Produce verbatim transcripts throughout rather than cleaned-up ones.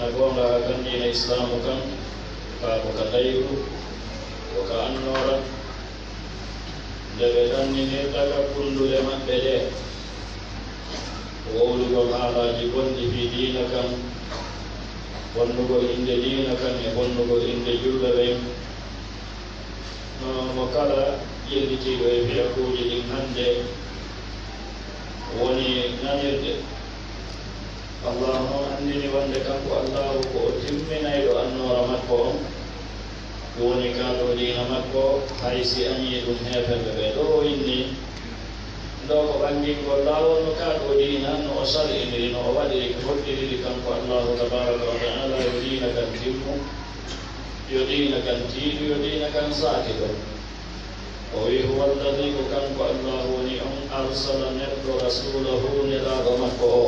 Goonga kan diina Islaamu kan, kaa ko ka ndayru, ko ka annoora, nde ɓe ɗanninirta ka kunndule maɓɓe ɗee, ko wowlugol haalaaji bonɗi fii diina kan, bonnugol innde diina kan e bonnugol innde julɓe ɓen. No mo kala yellitiiɗo e fiyakuuji ɗin hannde woni nanirde. Allaahu on anndini wonde kanko Allaahu ko o timminayɗo annoora makko on, ɗum woni ka ɗoo diina makko, hay si añii ɗum heeferɓe ɓe ɗoo inni. Ɗoo ko ɓanngingol laawol no ka ɗoo diina, no o sari'iniri, no o waɗiri, ko hoɗɗiriri kanko Allaahu tabaaraka wa ta'aala, yo diina kan timmu, yo diina kan tiiɗu, yo diina kan saakito. O wi'i, "Huwa alladhi", ko kanko Allaahu woni on, "arsala", neɗɗo, "rasuulahu", nelaaɗo makko o.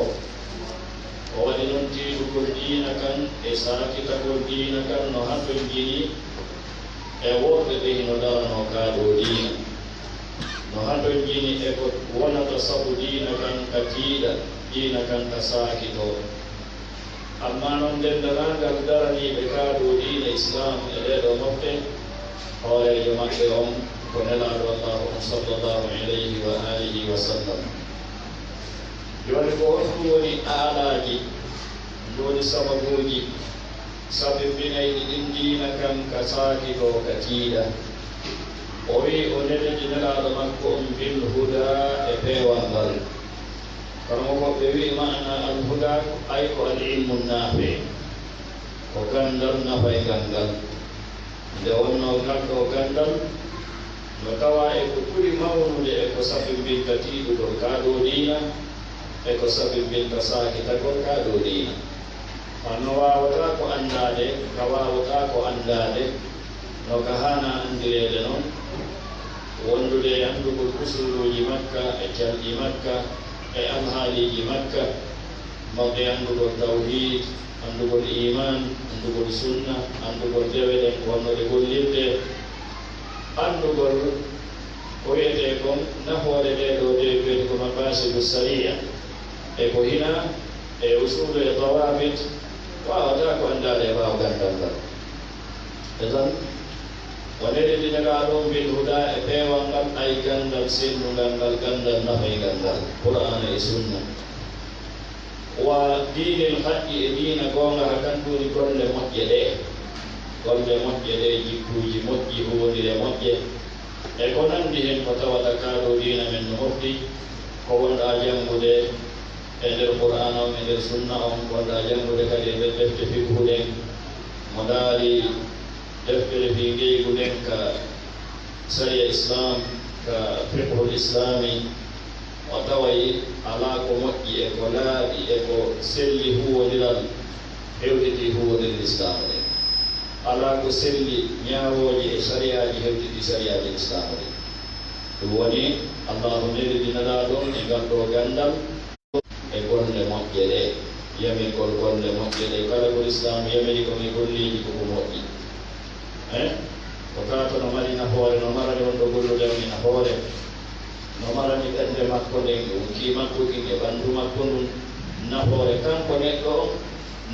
O waɗi non tiiɗugol diina kan e saakitagol diina kan no hatonjini e worɓe ɓe hino daranoo ka ɗoo diina. No hatonjini e ko wonata sabu diina kan ka tiiɗa, diina kan ka saakitoo. Ammaa non, denndaangal daraniiɓe ka ɗoo diina Islaam e ɗee ɗoo mofte, hooreejo maɓɓe on ko Nelaaɗo Allaahu on, sallallahu alayhi wa alihi wa sallam. Jooni, ko honɗum woni aalaaji, ɗum woni sababuuji sabimbinayɗi ɗin diina kan ka saakitoo, ka tiiɗa? O wi'i, o nelidi Nelaaɗo makko on bil hudaa, e peewal ngal. Karamokooɓe wi'i, maana al hudaa, ay ko al ilmu naafi, ko ganndal nafayngal ngal. Nde wonnoo ngal ɗoo ganndal no tawaa e ko ɓuri mawnude e ko sabimbinta tiiɗugol ka ɗoo diina, e ko sabimbinta saakitagol ka ɗoo diina. Kono no waawataa ko anndaade, ka waawataa ko anndaade, no ka haanaa anndireede non, wondude e anndugol usuuluuji makka, e calɗi makka, e alhaaliiji makka, mawɗe anndugol tawhiid, anndugol iimaan, anndugol sunna, anndugol dewe ɗen ko honno ɗe gollirtee, anndugol ko wi'etee kon nafoore ɗee ɗoo dewe, ko wi'etee ko maqaasidu sariya, e ko hinaa e usuulu e dawaabit, waawataa ko anndaade e ɓaawo ganndal ngal. Idan, o nelidi Nelaaɗo on bil hudaa, e peewal ngal, ay ganndal sennungal ngal, ganndal nafayngal ngal, Qur'aana e Sunna. Wa diinil haqqi, e diina goonga, haa kan ɗum woni golle moƴƴe ɗee. Golle moƴƴe ɗee, jikkuuji moƴƴi, huwondire moƴƴe, e ko nanndi hen ko tawata ka ɗoo diina men no mofti, ko wonɗaa janngude e nder Qur'aana on, e nder Sunna on, wonɗaa janngude kadi e nder defte fiqhu ɗen, mo ndaari deftere fii ngeygu nden ka sariya Islaam, ka fiqhul Islaami, o taway alaa ko moƴƴi e ko laaɓi e ko selli huwondiral hewtiti huwondiral Islaamu nden. Alaa ko selli ñaawooje e sariyaaji hewtiti sariyaaji Islaamu ɗin. Ɗum woni, Allaahu nelidi Nelaaɗo on e ngal ɗoo ganndal, e golle moƴƴe ɗee, yamirgol golle moƴƴe ɗee, kala ko Lislaamu yamiri kon e golleeji ko ko moƴƴi. Eh? Ko kaa to no mari nafoore, no marani wonɗo gollude on e nafoore, no marani ɓernde makko nden, e wonkii makko kin, e ɓanndu makko ndun nafoore, kanko neɗɗo on,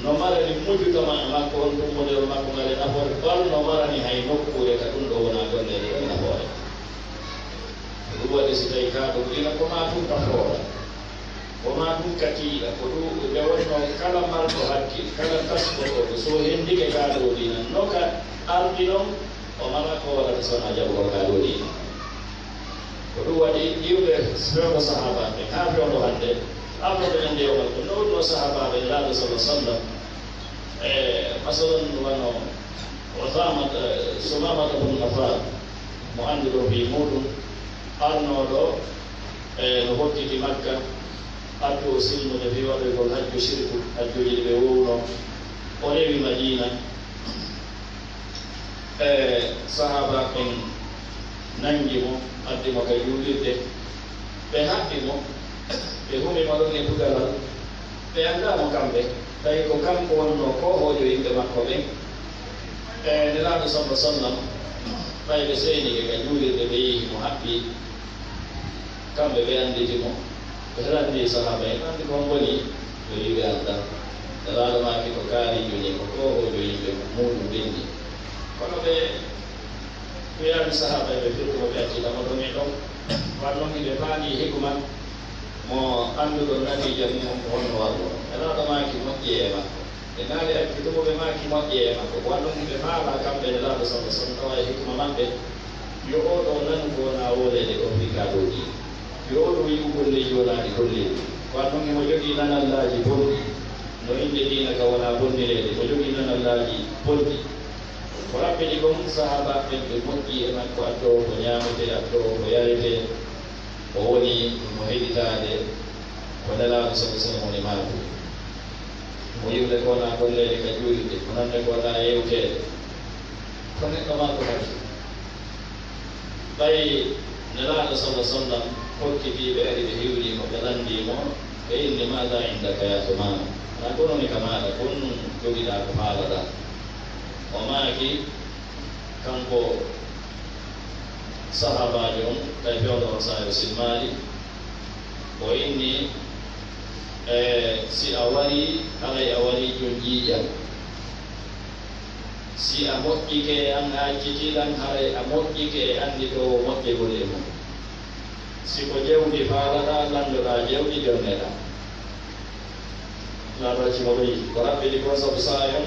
no marani mujtama makko on, tummbondiral makko ngal e nafoore, bal no marani hay nokkuure ka ɗum ɗoo wonaa golleede ɗum e nafoore. Ko ɗum waɗi si tawi kaa ɗum ina ko maa tun ka foora, ko maa tun ka tiiɗa, ko ɗum nde wonnoo kala marɗo hakkil, kala taskotooɗo, so hendike kaa ɗoo diina, no ka ardi ɗon, o mala ko waɗata so wonaa jaɓugol kaa ɗoo diina. Ko ɗum waɗi iwde fewndo sahaabaaɓe haa fewndo hannde, arnoɗo ñande yowmal ko no wonnoo sahaabaaɓe Nelaaɗo sallallaahu alayhi wa sallam, e masalan wano Usaamata, Sumaamata bun Affaan, mo annduɗon fii muuɗum, arnooɗo, e, no hokkiti Makka, addu o silmude fii waɗoygol hajju sirku, hajjuuji ɗi ɓe wowno, o rewi Madiina. E, sahaaba ɓen nangi mo, addi mo ka juulirde, ɓe haɓɓi mo, ɓe humi mo ɗon e dugalal, ɓe anndaa mo kamɓe, tawi ko kanko wonnoo koohoojo yimɓe makko ɓen. E, Nelaaɗo sallallaahu alayhi wa sallam, ɓay ɓe seenike ka juulirde, ɓe yi'i mo haɓɓi, kamɓe ɓe annditi mo, ɓe lanndii sahaaba en, anndi ko on woni? Ɓe wi'i ɓe anndaa. Nelaaɗo maaki ko kaariijo ni, ko koohoojo yimɓe muuɗum ɓenni. Kono ɓe wiyaani sahaaba ɓe firti mo ɓe acci tama ɗon e ɗon. Wan non hiɓe faani hikma mo annduɗon natiija mum on ko honno warno. Nelaaɗo maaki moƴƴee e makko. Ɓe naali acci tuma ɓe maaki moƴƴee e makko. Wan non hiɓe faalaa kamɓe Nelaaɗo sallallahu alaihi wasallam tawa e hikma maɓɓe. Yo oo ɗoo nanu ko wonaa wooleede kon fii kaa ɗoo diina. Yo oo ɗoo yi'u golleeji wonaaɗi golleeji. Ko an non himo jogii nanallaaji bonɗi. No innde diina ka wonaa bonnireede, mo jogii nanallaaji bonɗi. Ko raɓɓiɗi kon sahaabaaɓe ɓen ɓe moƴƴi e makko, addoowo ko ñaametee, addoowo ko yaretee. O woni mo heɗitaade ko Nelaaɗo sallallahu alaihi wasallam woni maaku. Mo yi'ude ko wonaa golleede ka juulirde, mo nande ko wonaa yewteede. Ko neɗɗo maaku haaju. Ɓay Nelaaɗo sallallahu alaihi wasallam hokkitii ɓe ari ɓe hiwrii mo, ɓe lanndii mo, ɓe inni, "Maadaa indaka yaa Sumaama?" Ana ko woni ka maaɗa, ko honɗum jogiɗaa ko faalaɗaa? O maaki, kanko sahaabaajo on, tawi fewndo on saa'i o silmaali, o inni, e, si a warii, haray a warii jon ƴiiƴam. Si a moƴƴike e an, a accitiiɗan, haray a moƴƴike e annditoowo moƴƴegol e mum. Si ko jawdi faalaɗaa, lanndoɗaa jawdi, jonneɗaa. Nelaaɗo acci mo ɗoyi, ko raɓɓiɗi kon, sabu saa'i on,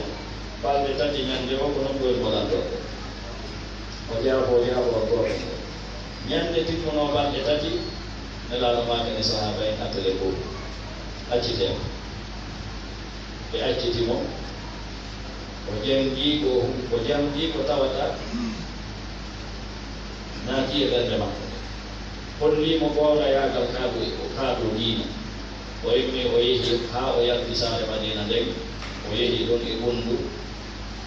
balɗe tati ñannde o, ko non ɗoyi mo lanndoo. O jaaboo, o jaaboo, o gooto. Ñannde timmunoo balɗe tati, Nelaaɗo maakani sahaaba en, "Attele ko accitee mo." Ɓe acciti mo. O janngii ko, o janngii ko tawata naati e ɓernde makko. Hollii mo goongayaagal kaa ɗoo, kaa ɗoo diina. O immii, o yehi haa o yalti saare Madiina nden. O yehi ɗon e ɓunndu.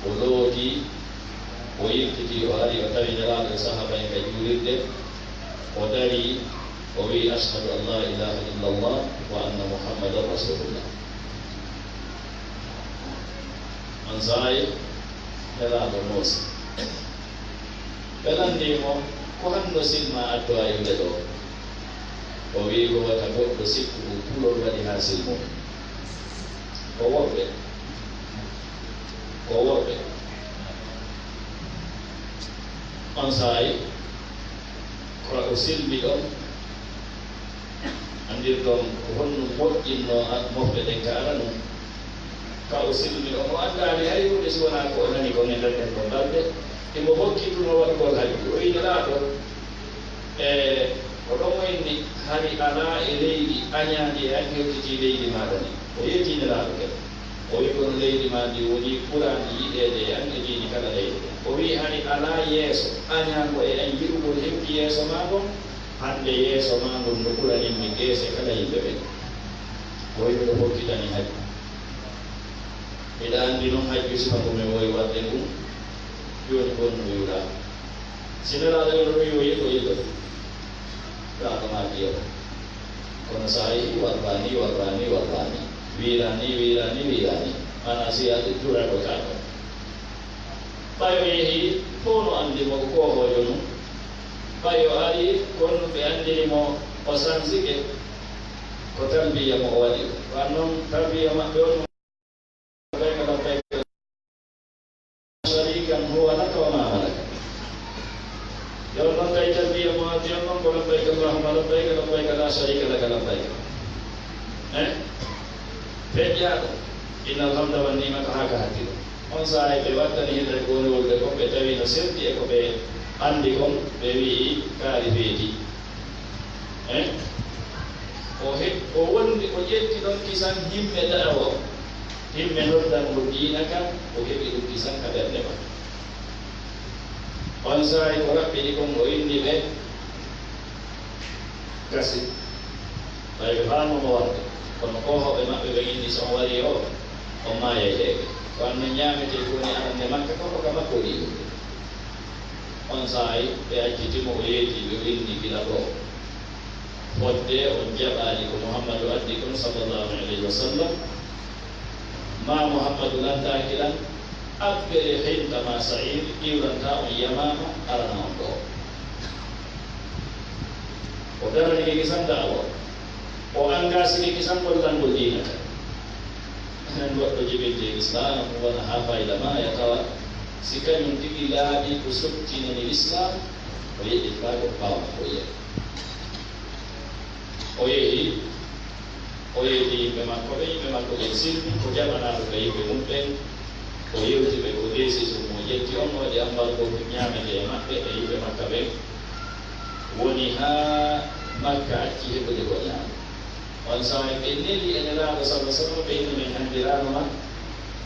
O lootii, o yiltitii, o ari, o tawi Nelaaɗo e sahaaba en ka juulirde. O darii, o wi'i, "Ashhadu an laa ilaaha illallah wa anna Muhammadan Rasuulullah." On saa'i, Nelaaɗo moosi. Ɓe lanndii mo, "Ko honno silmaa addu a iwde ɗoo?" O wi'i, "Ko wata goɗɗo sikku ko kulol waɗi haa silmumi." Ko woɓɓe, ko woɓɓe. On saa'i, ko o silmi ɗon, anndirɗon ko honno moƴƴinnoo mofte ɗen ka aranun. Ka o silmi ɗon, o anndaali hay huunde si wonaa ko o nani kon e nder ɗen ɗon balɗe. Himo hokkituno waɗugol hajju. O wi'i Nelaaɗo, e, ko ɗon o inni, "Hari alaa e leydi añaandi e an hewtitii leydi maaɗa ndin." O yeetii Nelaaɗo kadi. O wi'i, "Kono leydi maa ndin wonii ɓuraandi yiɗeede e an e diini kala leyɗe." O wi'i, "Hari alaa yeeso añaango e an yi'ugol hewti yeeso maa ngon, hannde yeeso maa ngon no ɓuranin mi geese kala yimɓe ɓen." O wi'i, "Miɗo hokkitanii hajju. Miɗa anndi non hajju sifa ko mi woowi waɗde ngun, jooni ko honno wi'uɗaa?" Si Nelaaɗo yo ɗum yo yiɗo yiɗo. Ka ɗo maa ɗiyo. Kono so a yii warraani, warraani, warraani. Wiiraani, wiiraani, wiiraani. Maanaa si a juura ko kaa ɗo. Ɓay o yehi, fow no anndi mo ko koohoojo nun. Ɓay o ari, ko honɗum ɓe anndiri mo, o sansike. Ko talbiya mo o waɗi. Wan non talbiya maɓɓe on. لبيك لبيك لا شريك لك لبيك لبيك لا شريك هو لك وما ملك. Yo non tawi talbiya mo addi on non ko لبيك اللهم لبيك لبيك لا شريك لك لبيك. Eh? Feƴƴaaɗo. إن الحمد والنعمة haa ka hatti ɗon. On saa'i ɓe wattani hidre goonewol ɓe kon ɓe tawi no serti e ko ɓe anndi kon, ɓe wi'i kaari feeti. Eh? O he-, o wondi, o ƴetti ɗon kisan himme da'awa on. Himme noddangol diina kan, o heɓi ɗum kisan ka ɓernde makko. On saa'i ko raɓɓiɗi kon, o inni ɓe, gasi. Ɓay ɓe faamo mo warde. Kono koohooɓe maɓɓe ɓen inni, so on warii o, on maayay heege. Ko an non ñaametee ko woni arande Makka kon, ko ka makko o yi'ude. On saa'i ɓe acciti mo, o yeetii, ɓe winndi gila ɗoo. Fodde on jaɓaali ko Muhammadu addi kon, sallallahu alayhi wa sallam. Maa Muhammadu lantaaki lan, abbere henta maa sa'ir, iwranta on yamaama, arana on ɗoo. O daranike kisan da'awa. O angaasike kisan gollangol diina kan. Nen goɗɗo jibinte Lislaam, wona haa fayda maaya tawa si kañum tigi laaɓi ko sottinani Lislaam, o yeƴƴitaako ɓaawo makko o yehi. O yehi, o yehi yimɓe makko ɓe, yimɓe makko ɓen silmi, ko jamanaaɗo ɓe yimɓe mum ɓen, o yewti ɓe ko décision mo ƴetti on, o waɗi embargo ko ñaamete e maɓɓe e yimɓe Makka ɓen. Woni haa Makka acci heɓude ko ñaama. On saa'i ɓe neli e Nelaaɗo sallallaahu alayhi wa sallam, ɓe inni, "Men anndiraano ma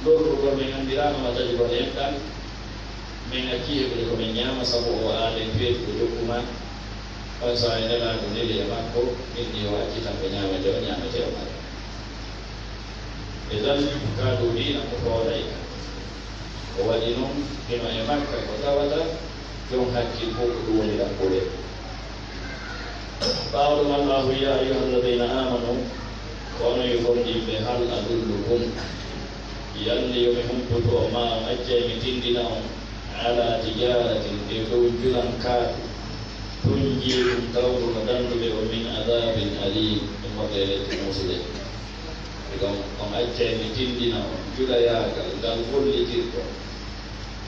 lorrugol, men anndiraano ma taƴugol enɗan, men accii heɓude ko men ñaama, sabu o aaden feetude jokku ma." On saa'i Nelaaɗo neli e makko, inni o accitan ko ñaametee, o ñaametee o mara. Idan, kaaduu diina ko hoorayka. O waɗi noon hino e Makka ko tawata jon hakkil fof ko ɗum woni ɗaɓɓude. Ɓaawo ɗum Allaahu, "Yaa ayyuhal ladiina aamanu, ko onon yo gomɗinɓe, hal adullukum, yalla yo mi humputu on, maa on accay mi tinndina on, alaa tijaaratin, e dow julan kaatu, tunjiikum tawɗo no dannduɓe on min adaabin aliim, e moƴƴere lette muusude." Ɗum on accay mi tinndina on julayaagal ngal gollitirɗon.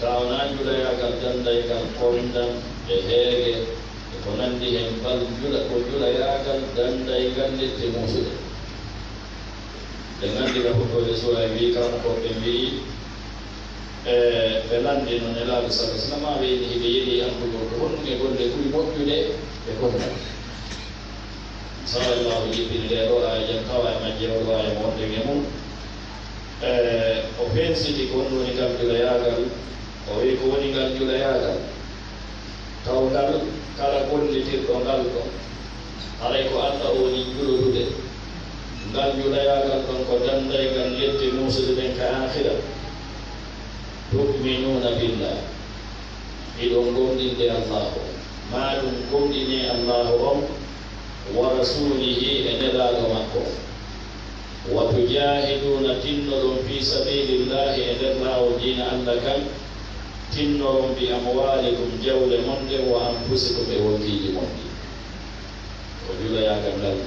Tawa naa julayaagal danndaygal kondan e heege e ko nanndi heen, bal jula, ko julayaagal danndaygal lette muusude. Ɓe nganndi ka huɗɗoore suura e wii, kanko ɓe mbi'i, e, ɓe lanndino Nelaaɗo sallallaahu alayhi wa sallam, ɓe inni hiɓe yiɗi anndugol ko honɗum e golle ɓuri moƴƴude e kondan. Sallallaahu jippini ɗee ɗoo aaya, jam tawa e majje oo ɗoo aaya mo wonɗen e mum. E, o fensiti ko honɗum woni ngal julayaagal, o wi'i ko woni ngal julayaagal. Taw ngal kala gollitirɗo ngal ɗon, haray ko Alla o woni julodude. Ngal julayaagal ɗon ko danndaygal lette muusude ɗen ka aakhira. Tu'minuuna billah. Hiɗon gomɗinde Allaahu on, maa ɗum gomɗinee Allaahu on, wa rasuulihi, e Nelaaɗo makko on. Wa tujaahiduuna, tinnoɗon, fii sabiilillaahi, e nder laawol diina Alla kan, tinnoɗon, bi amwaalikum, jawle mon ɗen, wa anfusikum, e wonkiiji mon ɗin. Ko julayaagal ngal.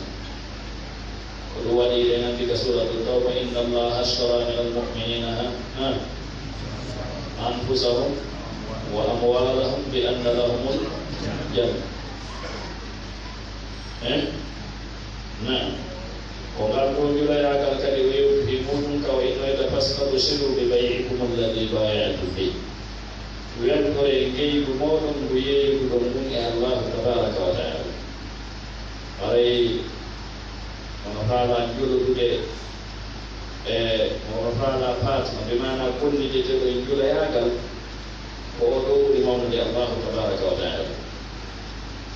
Ko ɗum waɗi eɗen anndi ka Suuratul Tawba, "Inna Allaaha ashtaraa minal mu'miniina, ha, ha, anfusahum wa amwaalahum bi anna lahumul janna." Eh? Naam. Ko ngal ɗoo julayaagal kadi o yewti fii muuɗum, ka o innoyta, "Fastabshiruu bi bay'ikumul ladhii baaya'tum bih." Weltoree ngeygu mooɗon ngu yeeyuɗon ngun e Allaahu tabaaraka wa ta'aala. Haray hono faalaa julodude e hono faalaa paatma, bi maanaa gollideteɗo e julayaagal, ko o ɗoo ɓuri mawnude Allaahu tabaaraka wa ta'aala.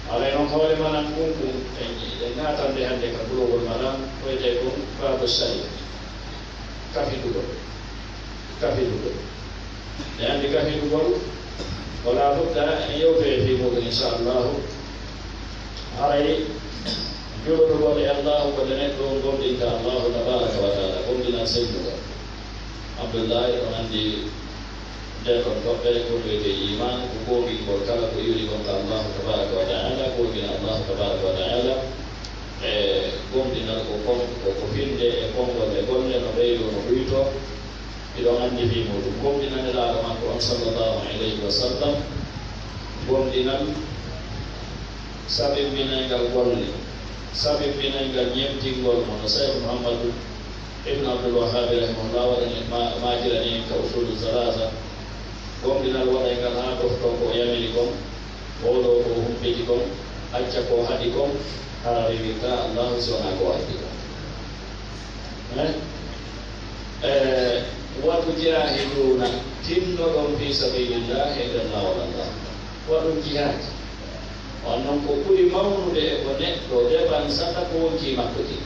Haray noon hoore manan ɗum ɗum, en, en naatande hannde ka bulogol manan, ko wiyetee kon baabu sari, kafidugol, kafidugol. E anndi kafidugol, wala budda en yewtoye fii muuɗum, inchallahu. Haray juulodugol e Allaahu ko nde neɗɗo on gomɗinta Allaahu tabaaraka wa taala, gomɗinal sellungal. Abdullahi, on anndi nden ɗon toɓɓere ko wiyetee iimaan, ko goongingol kala ko iwri kon ka Allaahu tabaaraka wa taala, goongina Allaahu tabaaraka wa taala, e gomɗinal ko kon, ko, ko finde e konngol e golle, no ɓeydoo, no ɗuytoo. Hiɗon anndi fii muuɗum, gomɗina Nelaaɗo makko on, sallallahu alayhi wa sallam, gomɗinal sabimbinayngal golle, sabimbinayngal ñemtingol mo, no Seex Muhammadu ibn Abdul Wahhaabi rahimahullah waɗani, ma-, maakirani en ka Usulu Salaasa, gomɗinal waɗayngal haa ɗoftoo ko o yamiri kon, hooloo ko o humpiti kon, acca ko o haɗi kon, hara rewirtaa Allaahu si wanaa ko o addi kon. Eh? Eh, wa tujaahiduuna, tinnoɗon fii sabiilillaahi, e nder laawol Allaahu. Waɗon jihaadi. On non ko ɓuri mawnude e ko neɗɗo depansata ko wonkii makko ɗin.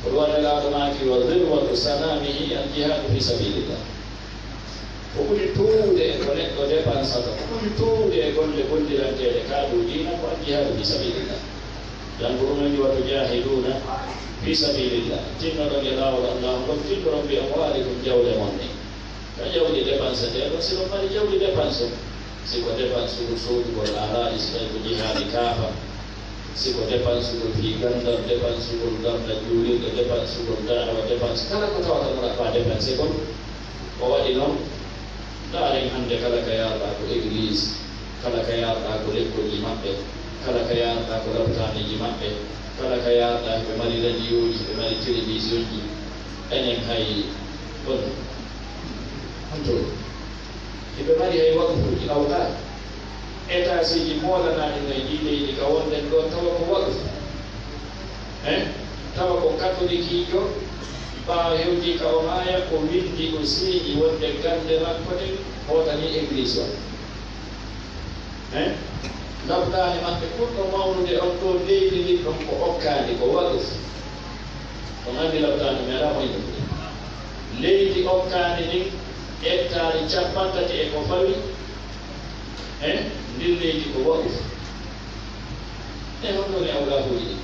Ko ɗum waɗi Nelaaɗo maaki, "Wa zirwatu sanaamihi al jihaadu fii sabiilillah." Ko ɓuri toowude e ko neɗɗo depansata, ko ɓuri toowude e golle golliranteeɗe ka dow diina ko al jihaadu fii sabiilillah. Janngo ɗum en, "Wa tujaahiduuna fii sabiilillah." Tinnoɗon e laawol Allaahu ngol, tinnoɗon bi amwaalikum, jawle mon ɗen. Ka jawdi depansete ɗon, si ɗon mari jawdi depanso. Si ko depansu ɗum soodugol alaa, si tawi ko jihaadi kaafa, Si ko dépensugol fii ganndal, dépensugol darnda juulirɗe, dépensugol da'awa, dépense kala ko tawata no ɗaɓɓaa dépensegol, o waɗi noon. Ndaaren hannde kala ka yaarɗaa ko église, kala ka yaarɗaa ko lekkolji maɓɓe, kala ka yaarɗaa ko lapitaaniji maɓɓe, kala ka yaarɗaa hiɓe mari radiyooji, hiɓe mari télévisionji, enen hay on, on toon. Hiɓe mari hay waqfuuji awqaaf. Etaasiji moolanaaɗi no e ndii leydi ka wonɗen ɗoo tawa ko waqfu. Hein? Tawa ko katolikiijo, ɓaawo hewtii ka o maaya, o winndi, o siiñi wonde galle makko ɗen hootanii église o. Hein? Laptaani maɓɓe ɓurɗo mawnude on ɗoo leydi ndin ɗon ko okkaandi, ko waqfu. On anndi laptaani meeɗaa moynude. Leydi okkaandi ndin, hectare cappanɗe tati e ko fawi, e ndin leydi ko waqfu. E honno woni awqaafuuji ɗin?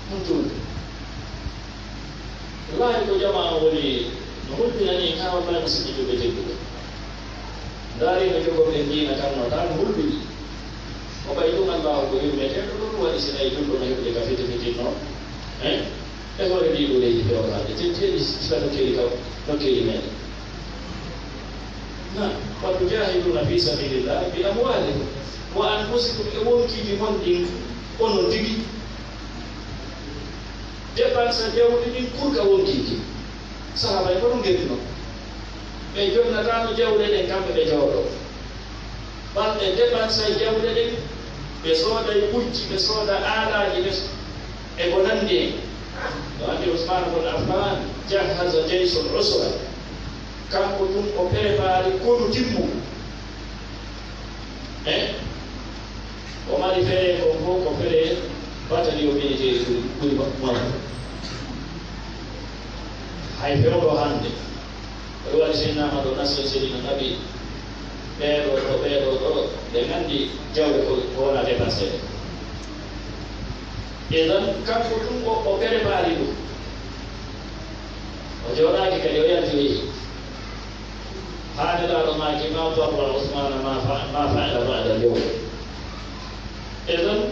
Honto woni? Wallaahi ko jamaa on woni no hulɓinani en haa wallaahi musidɓe julɓe tedduɓe. Ndaari no jogorɗen diina kan no, tan hulɓini. Ko ɓay ɗum Allaahu ko yurmeteeɗo, ɗum waɗi si tawi julɗo no heɓude ka fiti fitinno, eh, e hoore ndii ɗoo leydi fewtaade, te teeli sila nokkeeli kaw, nokkeeli meeɗen. Na, "Wa tujahiduna fi sabilillahi bi amwalikum wa anfusikum", e wonkiiji mon ɗin, onon tigi. Dépense jawdi ndin kurka wonkiiji. Sahaaba en ko ɗum ngertuno. Ɓe jonnataano jawle ɗen, kamɓe ɓe jooɗo. Balɗe dépense jawle ɗen, ɓe sooda e ɓujji, ɓe sooda aalaaji, ɓe s-, e ko nanndi en. No anndi Usmaan bun Affaan, jahaza jaysul usra. Kanko tun o préparé konu timmu. Eh? O mari fere kon fof ko fere bataillon militaire ɓuri, ɓuri ma-, mawɗo. Hay fewndo hannde. Ko ɗum waɗi Seydina Ahmadu Nasir Seydi no naɓi ɓeeɗo ɗo, ɓeeɗo ɗo, ɓe nganndi jawle ko, ko wona dépensé ɗe. Idan, kanko tun o, o préparé ɗum. O jooɗaaki kadi, o yalti o yehi. Haa Nelaaɗo maaki, "Ma darra Usmaana ma fa-, ma fa'ala ba'da al-yawm." Idan,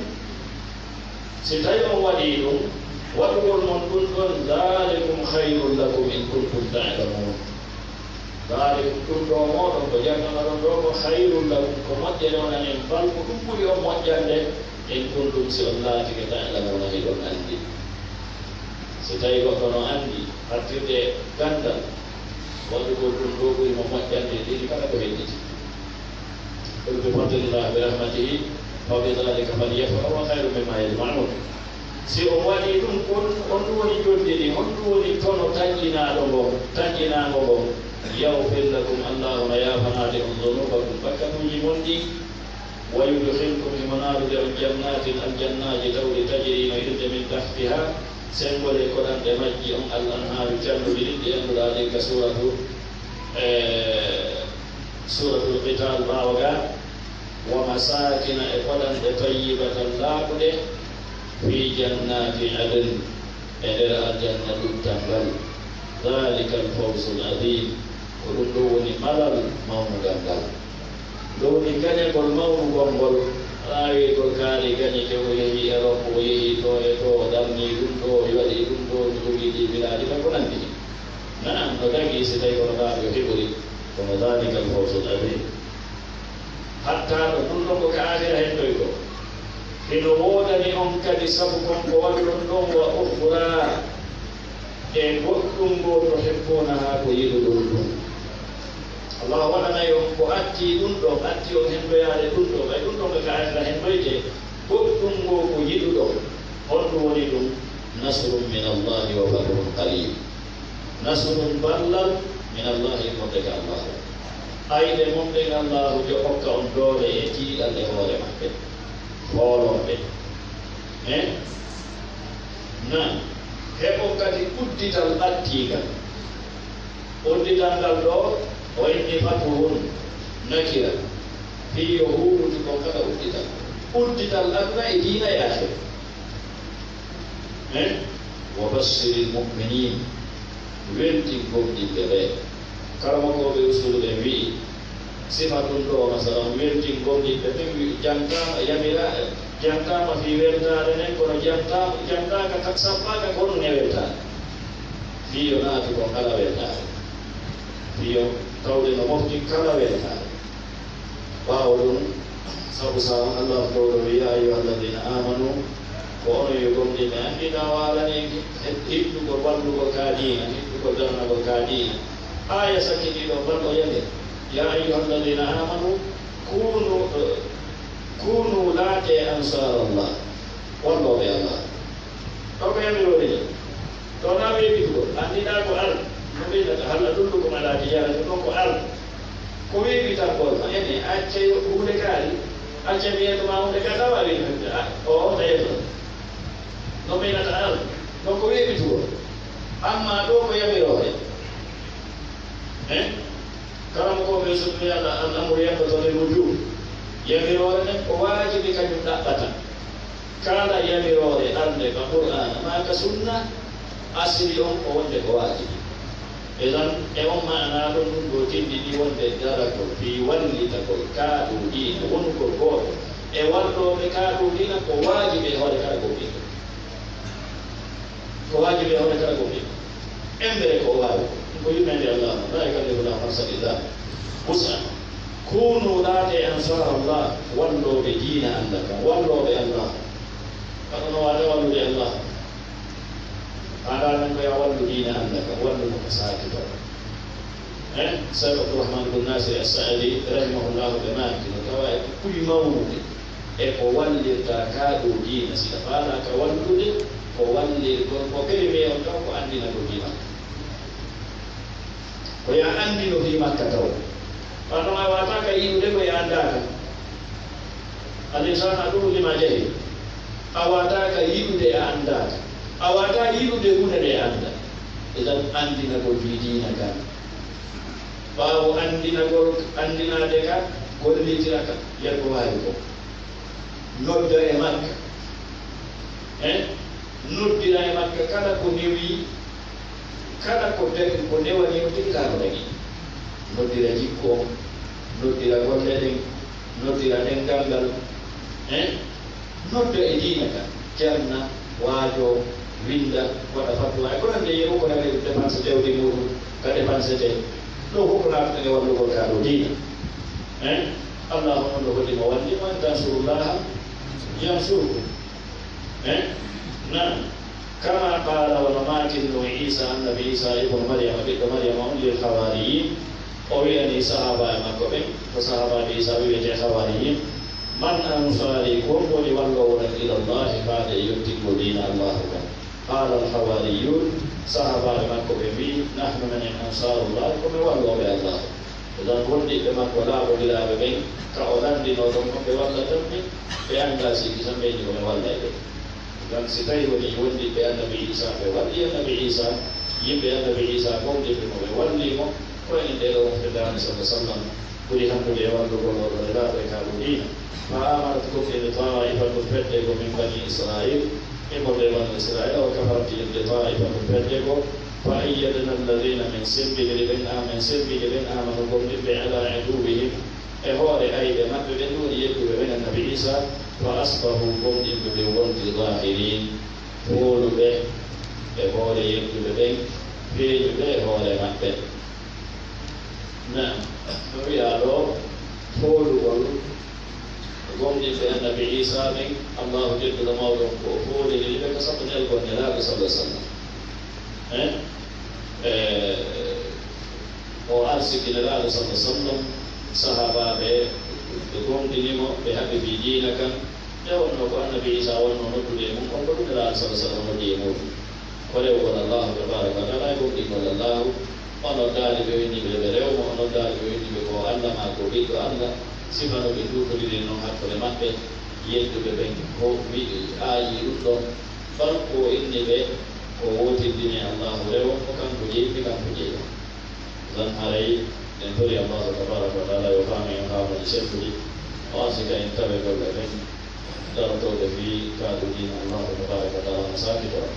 si tawi on waɗii ɗum, waɗugol mon ɗum ɗon, "Dhalikum khayrun lakum in kuntum ta'lamun." Dhalikum, ɗum ɗo mooɗon ko jannganaɗon ɗo, ko khayrun lakum, ko moƴƴere wonani on, bal ko ɗum ɓuri on moƴƴande, in kuntum, si on laatike, ta'lamuna, hiɗon anndi. Si tawi goɗɗo no anndi, artirde ganndal, waɗugol ɗum ɗo ɓuri mo moƴƴande e leydi kala ko hedditi. Qul bi fadlillahi wa bi rahmatihi fa bi dhalika falyafrahu huwa khayrun mimma yajma'un. Si on waɗii ɗum, kon, on ɗum woni jodde ɗin, on ɗum woni tono tanƴinaaɗo ngon, tanƴinaango ngon. Yaghfir lakum, Allaahu no yaafanaade on, dhunuubakum, bakkatuuji mon ɗin. Wa yudkhilkum, himo naadude on, jannatin, aljannaaji tawɗi, tajri, no irde, min tahtiha, senngol e koɗanɗe majji on, al anhaaru, calluɗi ɗin, ɗi annduɗaa ɗin ka suuratu, e, Suuratul Qitaal ɓaawo ga, wa masaakina, e koɗanɗe, tayyibatan, laaɓuɗe, fii jannaati adn, e nder aljanna luttal ngal. Dhaalikal fawzul adhiim, ko ɗum ɗoo woni malal mawnungal ngal. Ɗo woni gañagol mawnugol ngol, rawii ngol kaari gañike, o yehi Erop, o yehi ɗo e ɗo, o darnii ɗum ɗo, o waɗii ɗum ɗo, o jogii ɗii bilaaji, e ko nanndi heen. Naam, no dagii si tawii kono ɗaɗo heɓori, kono dhaalikal fawzul adhiim. Hatta ɗo ɗum ɗon ko ka aakhira heddoy ko. Hino woodani on kadi sabu kon ko waɗuɗon ɗon, wa ukhraa, e goɗɗum ngoo, tuhibbuunahaa, ko yiɗuɗon ɗum. Allaahu waɗanay on ko atti ɗum ɗon, atti on henndoyaade ɗum ɗon, ɓay ɗum ɗon ko ka aakhira henndoyte, goɗɗum ngoo ko yiɗuɗon. Honɗum woni ɗum? Nasrun min Allaahi wa fathun qariib. Nasrun, ballal, min Allaahi, immorde ka Allaahu. Ayɓe mon ɓen Allaahu yo okka on doole e tiiɗal e hoore maɓɓe. Foolon ɓe. Eh? Naam. Heɓon kadi uddital ɓattiingal. Uddital ngal ɗoo, o inni fatuhun nakira. Fii yo huurutu kon kala uddital. Uddital aduna e diina e aakhira. Eh? Wa bashshiril mu'miniin. Weltin gomɗinɓe ɓe. Karamokooɓe usulu ɓen wi'i, Sifa ɗum ɗo, masalan, weltingol yimɓe ɓen, wi-, jantaama, yamira-, jantaama fii weltaare nden, kono jantaama, jantaaka, ka-, sappaaka ko honɗum e weltaare. Fii yo naatu ko kala weltaare. Fii yo tawde no mofti kala weltaare. Ɓaawo ɗum, sabu sa Allah ko ɗo wi, "Yaa ayyuha alladina amanu," ko onon yo gomɗinɓe, anndina o haalani en he-, hiɗɗugol wallugol ka diina, hiɗɗugol darnagol ka diina. Aaya sakkitiiɗo on, bal o yamir, "Yaa ayyuha alladina amanu, kunu, eh, kunu laate ansarallah," wallooɓe Allah. Ɗo ko yamiroore ni. Ɗo na weeɓitugol. Anndiɗaa ko al. No ɓeydata hal a ɗullu ko mala tijara ko ɗon ko al. Ko weeɓitagol ma. Ene, acca yo huunde kaari. Acca mi yeeso ma huunde ka tawa wi. A, o, o, tayeto. No ɓeydata al. Ɗo ko weeɓitugol. Amma ɗo ko yamiroore. Eh? Karamokooɓe so ɗum wi'ata al amru yanbaghi lil wujub. Yamiroore nden ko waajibi kañum ɗaɓɓata. Kala yamiroore arde ka Qur'aana maa ka Sunna, asli on ko wonde ko waajibi. Idan, e on maanaa ɗon, ɗum ɗo tinndini wonde daragol fii wallitagol kaaɗoo diina, wonugol gooto e wallooɓe kaaɗoo diina ko waajibi e hoore kala gomɗinɗo. Ko waajibi e hoore kala gomɗinɗo. Emmbere ko o waawi. Ɗum ko yurmeende Allah, laa yukallifu Allahu nafsan illa wus'aha. Kunu, laatee, ansaarallah, wallooɓe diina Allah kan, wallooɓe Allah. Aɗa no waawi wallude Allah? Haɗa nan ko ya wallu diina Allah kan, wallu mo ko saaki taw. Eh, Cheikh Abdourahmane Bun Nasir As-Saadi, rahimahullahu, ɓe maaki no tawa e ko ɓuri mawnude e ko wallirta kaaɗoo diina, si a faalaaka wallude, ko wallirgol ko ɓeyme on taw ko anndinagol diina. Ko ya anndino fii Makka taw. Kono a waataaka yiɗude ko ya anndaaka. Al insanu aduwwun lima jahil. A waataaka yiɗude a anndaaka. A waataa yiɗude huunde nde a anndaa. Idan anndinagol fii diina kan. Ɓaawo anndinagol, anndinaade ka, gollitira ka, yer ko waawi ko. Nodda e makka. Eh? Noddira e makka kala ko newi, kala ko daɗi, ko newani on tigi taa ko daɗi. Noddira jikku on, noddira golle ɗen, noddira ɗenngal ngal. Eh? Nodda e diina ka, janna, waajo, winnda, waɗa fatwa, e ko nanndi e ko nanndi e ɗum, dépense jawdi muuɗum, ka dépensete. Ɗo fof ko naatata e wallugol ka ɗo diina. Eh? Allahu on no hoɗi mo walli mo, "In tansurullaha yansurkum." Eh? Naam. Kama qaala, wano maakinno Iisa, annabi Iisa ibnu Maryama, ɓiɗɗo Maryama on, lil hawaariyiin, o wi'ani sahaabaaɓe makko ɓen, ko sahaabaaɓe Iisa ɓe wi'etee hawaariyiin, "Man ansaari, ko on woni walloowo lan ilallaahi, faade e yottingol diina Allaahu kan?" Qaala al hawaariyyuun, sahaabaaɓe makko ɓen wi'i, "Nahnu, menen, ansaarullaahi, ko men wallooɓe Allaahu." Idan wondiɓɓe makko laaɓondiraaɓe ɓen, ka o lanndinoo ɗon, ko ɓe wallata mi, ɓe anndaa si Iisa ɓeydi ko ɓe walla e ɓe. Ngam si tawii wonii wondiɓɓe annabi Iisaa ɓe walli annabi Iisaa, yimɓe annabi Iisaa gomɗinɓe mo ɓe walli mo, ko enen ɗee ɗoo mofte Nulaaɗo, sallallaahu alayhi wa sallam, ɓuri hanndude e wallugol oo ɗoo Nelaaɗo e kaa ɗoo diina. Fa aamanat, gomɗini, taa'ifatun, fedde goo, min banii Israa'iil, immorde e banii Israa'iila, wa kafarat, yeddi taa'ifatun, fedde goo, fa ayyadna alladiina, min semmbiniri ɓen, aa, min semmbini ɓen, aamanu, gomɗinɓe, alaa aduwwihim, e hoore ayɓe maɓɓe ɓen, ɗum woni yedduɓe ɓen annabi Iisaa, fa asbahu, gomɗinɓe ɓen wondi, zaahiriin, fooluɓe e hoore yedduɓe ɓen, feeñuɓe e hoore maɓɓe. Naam, no wi'aa ɗoo, foolugol gomɗinɓe annabi Iisaa ɓen, Allaahu tedduɗo mawɗo on ko o fooliri ɓe ka sabu nelgol Nelaaɗo, sallallaahu alayhi wa sallam. Eh? Eh, o arsiki Nelaaɗo, sallallaahu alayhi wa sallam, sahaabaaɓe ɓe gomɗini mo, ɓe haɓɓi fii diina kan. Nde wonnoo ko annabi Iisaa wonnoo noddude e mum, on ko ɗum Nelaaɗo, sallallaahu alayhi wa sallam, noddi e muuɗum. Ko rewgol Allaahu tabaaraka wa taala e gomɗingol Allaahu. O noddaali ɓe, o inni ɓe ɓe rew mo, o noddaali ɓe, o inni ɓe ko o Alla maa ko o Ɓiɗɗo Alla. Sifa no ɓe nduutondiriri non hakkunde maɓɓe, yedduɓe ɓen ko wi'i aayi ɗum ɗon. Bal ko o inni ɓe ko wootindini Allaahu rewo, ko kanko jeyi, ɓe kanko jeyi. Zan haray en tori Allaahu tabaaraka wa taala yo faamen en faamuuji selluɗi, o arsika en tawe golle ɓen darotooɓe fii kaaɗo diina Allaahu tabaaraka wa taala no saakitoo.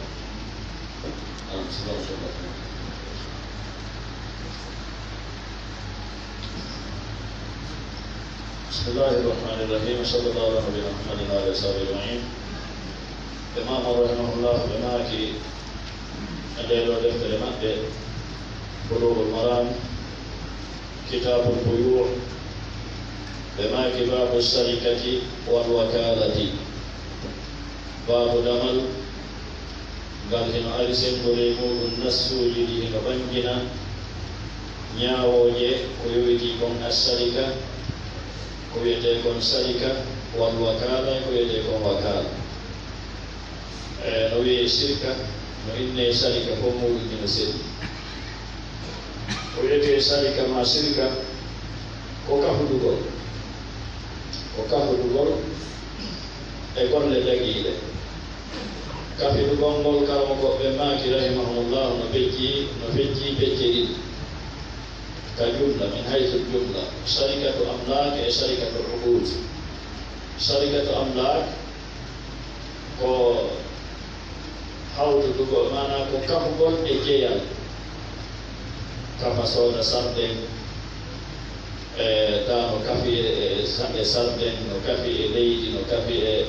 Naam, subhaanallah. بسم الله الرحمن الرحيم. صلى الله على نبينا محمد وعلى آله وصحبه أجمعين. Imam rahimahullah ɓe maaki e nde ɗo deftere maɓɓe Bulughul Maram, Kitabul Buyu', ɓe maaki babu sarikati wal wakalati, babu damal ngal hino ari senngo ley muuɗum nassuuji ɗi hino ɓanngina ñaawooje ko yowitii kon assarika, ko wiyetee kon sarika, wal wakaala, ko wiyetee kon wakaala. E, no wiyee sirka, no innee sarika, fof muuɗum hino selli. Ko wiyetee sarika maa sirka, ko kafudugol. Ko kafudugol e golle dagiiɗe. Kafidugol ngol, karamokooɓe maaki, rahimahumullah, no feccii, no feccii pecce ɗiɗi. Ka jumla, min haysul jumla, sarikatu amlaak e sarikatu uquud. Sarikatu amlaak ko hawtudugol, maanaa ko kafugol e jeyal. Kafa sooda sarden, e taa no kafi e, e, e sarden, no kafi e leydi, no kafi e,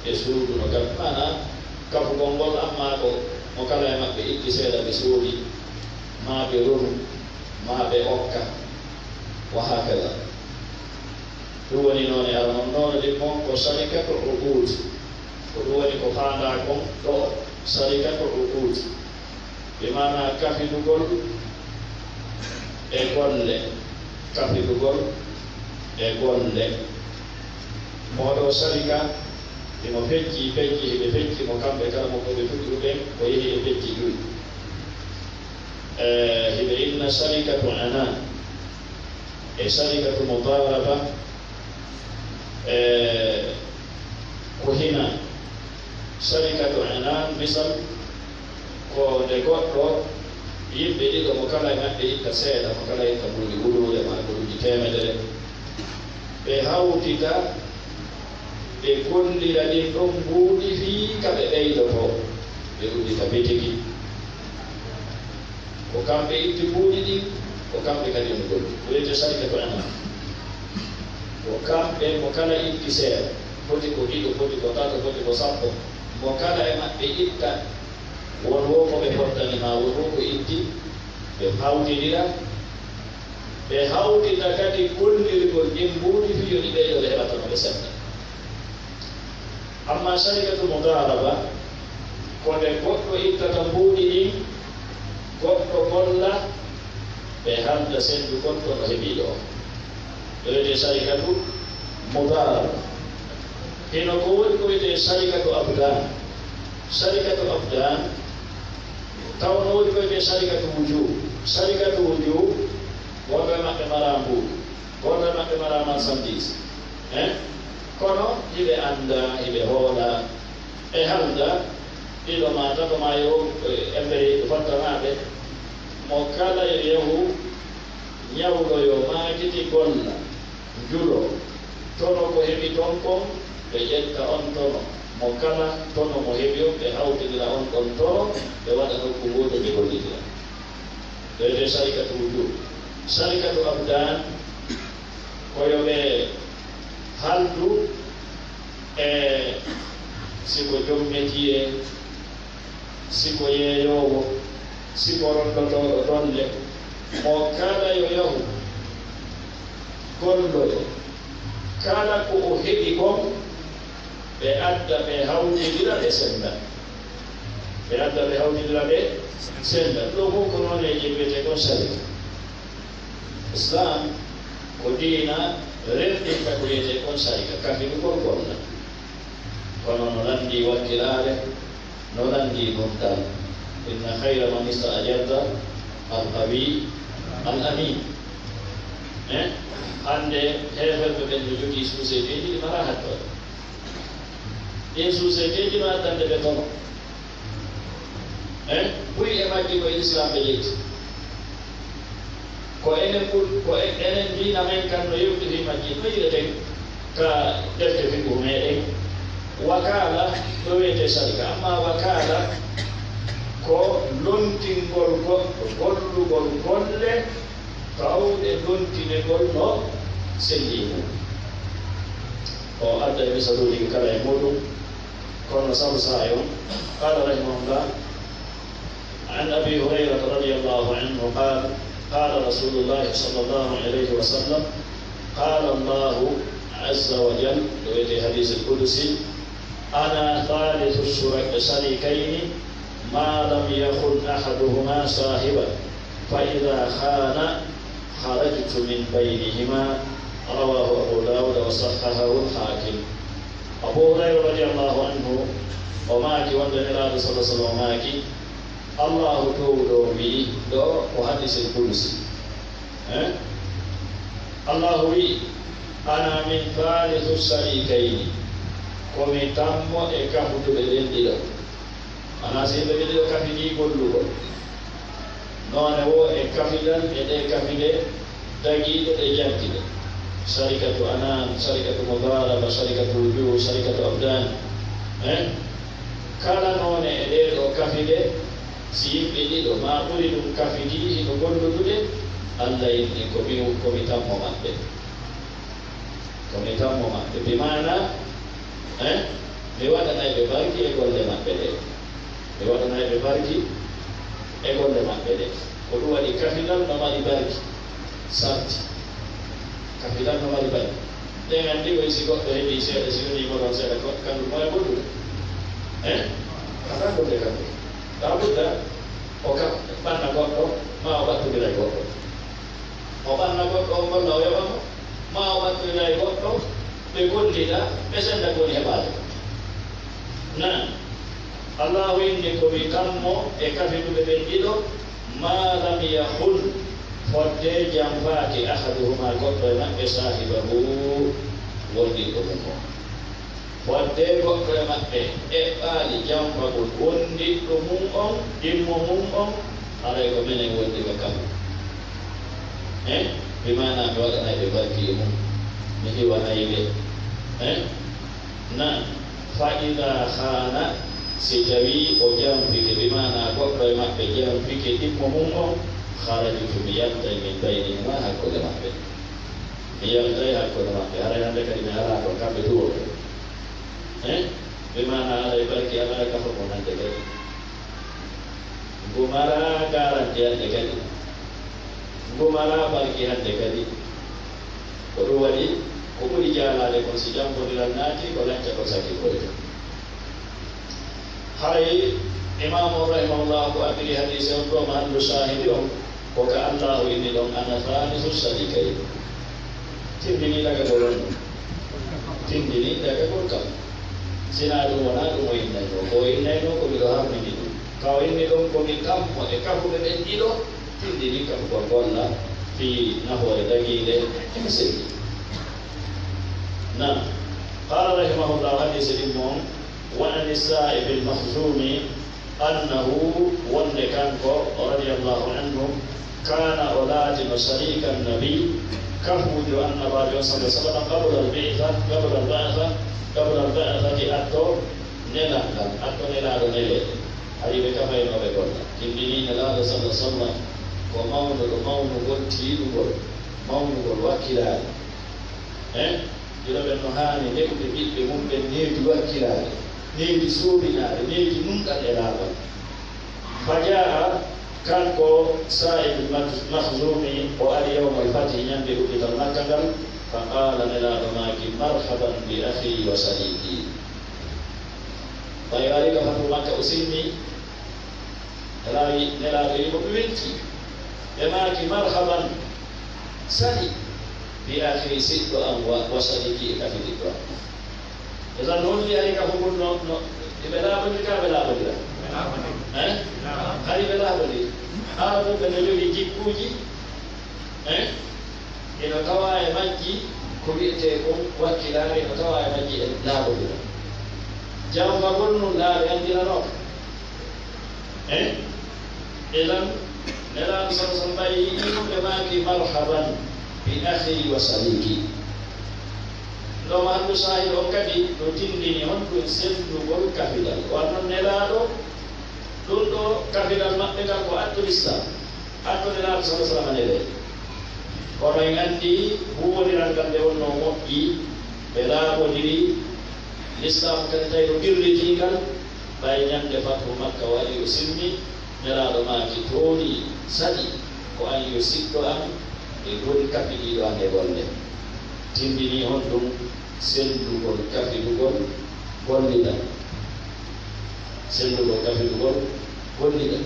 e suudu, no kafi, maanaa kafugol ngol, ammaa ko mo kala e maɓɓe itti seeɗa ɓe soodi, maa ɓe ronu, maa ɓe okka, wa hakada. Ɗum woni noone ara non, noone ɗin mon ko sarikatu uquud. Ko ɗum woni ko faandaa kon ɗo, sarikatu uquud. Bi maanaa kafidugol e golle, kafidugol e golle. Moo ɗoo sarika, himo feccii pecce, hiɓe fecci mo kamɓe kala mo ko ɓe fuɗɗiru ɓen, ko yehi e pecce jowi. E, hiɓe inna sarikatu anaan, e sarikatu mudaaraba, e, ko hina. Sarikatu anaan, misal, ko nde goɗɗo, yimɓe ɗiɗo, mo kala e maɓɓe itta seeɗa, mo kala itta mbuuɗi wuluure maa ko ɗuuɗi teemedere, ɓe hawtita, ɓe gollira ɗin ɗon mbuuɗi fii ka ɓe ɓeydotoo, ɓe uddita bitiki. Ko kamɓe itti mbuuɗi ɗin, ko kamɓe kadi no golli. Ko wiyetee sarikatu anaan. Ko kamɓe, mo kala itti seeɗa, foti ko ɗiɗo, foti ko tato, foti ko sappo, mo kala e maɓɓe itta, won woo ko ɓe fottani maa, won woo ko itti, ɓe hawtindira, ɓe hawtita kadi gollirgol ɗin mbuuɗi fii yo ɗi ɓeydo, ɓe heɓa tan ɓe semta. Ammaa sarikatu mudaaraba, ko nde goɗɗo ittata mbuuɗi ɗin, goɗɗo golla, ɓe halda senndu goɗɗo no heɓi ɗoo. Ɗo wiyetee sarikatu mudaaraba. Hino ko woni ko wiyetee sarikatu abdaan. Sarikatu abdaan, taw no woni ko wiyetee sarikatu wujuub. Sarikatu wujuub, gooto e maɓɓe maraa mbuuɗi. Gooto e maɓɓe maraa marchandise, eh? Kono hiɓe annda, hiɓe hoola, ɓe halda, ɗiɗo maa tato maa yo, eh, embere ɓe fottanaaɓe. Mo kala yo yahu ñawloyo, maakiti, golla, njulo. Tono ko heɓi ton kon, ɓe ƴetta on tono. Mo kala tono mo heɓi on, ɓe hawtindira on ɗon tono, ɓe waɗa nokku gooto, ɓe gollitira. Ɗo wiyetee sarikatu wujuub. Sarikatu abdaan, ko yo ɓe haldu e si ko joom metiye, si ko yeeyoowo, si ko rondotooɗo dolle, mo kala yo yahu golloyo, kala ko o heɓi kon, ɓe adda, ɓe hawtindira, ɓe sennda. Ɓe adda, ɓe hawtindira, ɓe sennda. Ɗoo fof ko nooneeji mbiyetee kon sarika. Islaam ko diina renndinta ko wiyetee kon sarika, kafidugol golla. Kono no lanndii wakkilaare, no lanndii nunɗal. Inna khayra man ista'jarta al-qawi al-amin. Eh? Hannde heeferɓe ɓen no jogii suuseeteeji ɗi maraa hakkille. Ɗin suuseeteeji no addande ɓe tono. Eh? Buy e majji ko e Islaam ɓe ƴetti. Ko enen ɓur-, ko e-, enen diina men kan no yewti fii majji, no yi'eten ka defte fiqhu meɗen. Wakaala no wiyetee sarika, amma wakaala ko lontingol goɗɗo, gollugol golle, tawde lontinegol no selli mum. O adda e misaluuji kala e muuɗum, kono sabu saayo. Qala rahimahullah, an Abi Hurayrata radiyallahu anhu qal, qala Rasulullahi sallallahu alayhi wa sallam, qala Allahu azza wa jal, ɗo wiyetee hadiisul qudusi, ana thalithu shura-, sharikayni ma lam yakhun ahaduhuma sahibahu, fa idha khana kharajtu min baynihima. Rawahu Abu Dawud wa sahhahahu al-Hakim. Abu Hurayra radiyallahu anhu o maaki wonde Nelaaɗo sallallahu alaihi wasallam maaki, Allahu Toowuɗo on wi'i, ɗo ko hadiisul qudusi. Eh? Allahu wi'i, ana min thalithu sharikayni, ko mi tammo e kafuduɓe ɓen ɗiɗo. Ana si yimɓe ɓe ɗiɗo kafidii gollugol, noone woo e kafidal e ɗee kafide dagiiɗe ɗe jantiɗe, sharikatu anaan, sharikatu mudaraba, sharikatu wujuh, sharikatu abdaan. Eh? Kala noone e ɗee ɗoo kafide, si yimɓe ɗiɗo maa ɓuri ɗum kafidii hino golludude, Alla inni ko mi, ko mi tammo maɓɓe. Ko mi tammo maɓɓe, bi maana, eh, mi waɗanay ɓe barki e golle maɓɓe ɗe. Mi waɗanay ɓe barki e golle maɓɓe ɗe. Ko ɗum waɗi kafidal no mari barki, sarti. Kafidal no mari barki. Ɗen anndi koy si goɗɗo heɓii seeɗa, si yonii mo ɗon seeɗa, ko kanko mo e goɗɗum. Eh? Kata golle kanko. Taa budda o ka ɓanna goɗɗo, maa o ɓattondira e goɗɗo. O ɓanna goɗɗo, o golla, o yoɓa mo, maa o ɓattoyra e goɗɗo, ɓe gollida, ɓe senda ko woni heɓaade. Naam, Allahu inni ko mi tammo e kafiduɓe ɓen ɗiɗo, maa lam yahun, fodde janfaaki ahaduhuma, goɗɗo e maɓɓe, saahibahu, wondiɗɗo mum on. Wadde goɗɗo e maɓɓe eɓɓaali janfagol wondiɗɗo mum on, ɗimmo mum on, haray ko menen wondi ka kammu. Eh? Bi maana mi waɗanay ɓe barki e mum, mi hiwanay ɓe. Eh? Naam, fa idaa khaana, si tawii o janfike, bi maana goɗɗo e maɓɓe janfike ɗimmo mum on, kharajtu, mi yaltay min baynihima, hakkunde maɓɓe. Mi yaltay hakkunde maɓɓe, haray hannde kadi mi alaa ɗon, kamɓe too ɓe. Eh? Bi maana alaa e barki, alaa e kafa ko hannde kadi. Ngu maraa garanti hannde kadi. Ngu maraa barki hannde kadi. Ko ɗum waɗi, ko ɓuri jaalaade kon si janfondiral naati, ko lanca kon sakki koyɗo. Haray Imaamu on rahimahullah ko abbiri hadiise on ɗo, mahallu shaahidi on, ko ka Allaahu inni ɗon, "Ana thaalithu sharikayni." Tindini daga ɗo ɗon. Tindini daga ɗon kam. Sinaa ɗum wonaa ɗum o innayno. Ko o innayno ko miɗo harmini ɗum. Ka o inni ɗon ko mi tammo e kafuɓe ɓen ɗiɗo, tindini kafugol golla fii nafoore dagiinde e ko selli. Naam. Qaala rahimahullah, hadiise ɗimmo on, wa ani Saa'ib al-Makhzumi, annahu, wonde kanko, radiyallahu anhu, kaana, o laatino, shariika nabi, kafuujo annabaajo on, sallallahu alaihi wasallam, qabla al-bi'tha, qabla al-ba'tha, qabla al-ba'thati, atto nelal ngal, atto nelaaɗo neleede. Hari ɓe kafaynooɓe golla. Tindini nelaaɗo, sallallahu alaihi wasallam, ko mawnuɗo mawnugol tiiɗugol, mawnugol wakkilaare. Eh? Gila ɓen no haani neɗɗuɓe ɓiɓɓe mum ɓen needi wakkilaare, needi soominaare, needi nunɗal e laaɓal. Fa jaa'a, kanko Saa'ib al-Makhzumi, o ari yawmal fathi, ñande uɗɗital Makka ngal, fa qaala, nelaaɗo maaki, "Marhaban bi akhi wa sadiqi." Ɓay o ari ka fatu Makka, o sinni, Nelaaɗo, Nelaaɗo yi ko ɓe welti. Ɓe maaki, "Marhaban, sali, bi akhi, siɗɗo am, wa, wa sadiqi, e kafidiɗɗo am." E tan holli hari ka fof no, no, ɓe laaɓondiri ka, ɓe laaɓondira. Eh? Hari ɓe laaɓondiri. Arabuɓe no jogii jikkuuji, eh? Ino tawaa e majji ko wi'etee kon wakkilaare, ino tawaa e majji e laaɓondira. Janfagol nun laaɓe anndiranoo. Eh? Idan, Nelaaɗo sallallahu alaihi wasallam ɓay yi'ii mo, ɓe maaki, "Marhaban bi akhi wa sadiqi." Ɗo mahallu shahid on kadi no tindini honɗun sellugol kafidal. Wano Nelaaɗo, ɗun ɗo kafidal maɓɓe kan ko atto Islam, atto Nelaaɗo sallallahu alaihi wasallam nelee. Kono en anndi huuwondiral ngal nde wonnoo moƴƴi, Ɓe laaɓondiri, Lislaamu kadi tawi no qirritii ngal, ɓay ñande Fathu Makka waɗi o silmi, Nelaaɗo maaki, "Tooɗi, saɗi ko an yo siɗɗo am e goni kafidiiɗo am e golle." Tindini honɗum? Sellugol kafidugol gollida. Sellugol kafidugol gollida.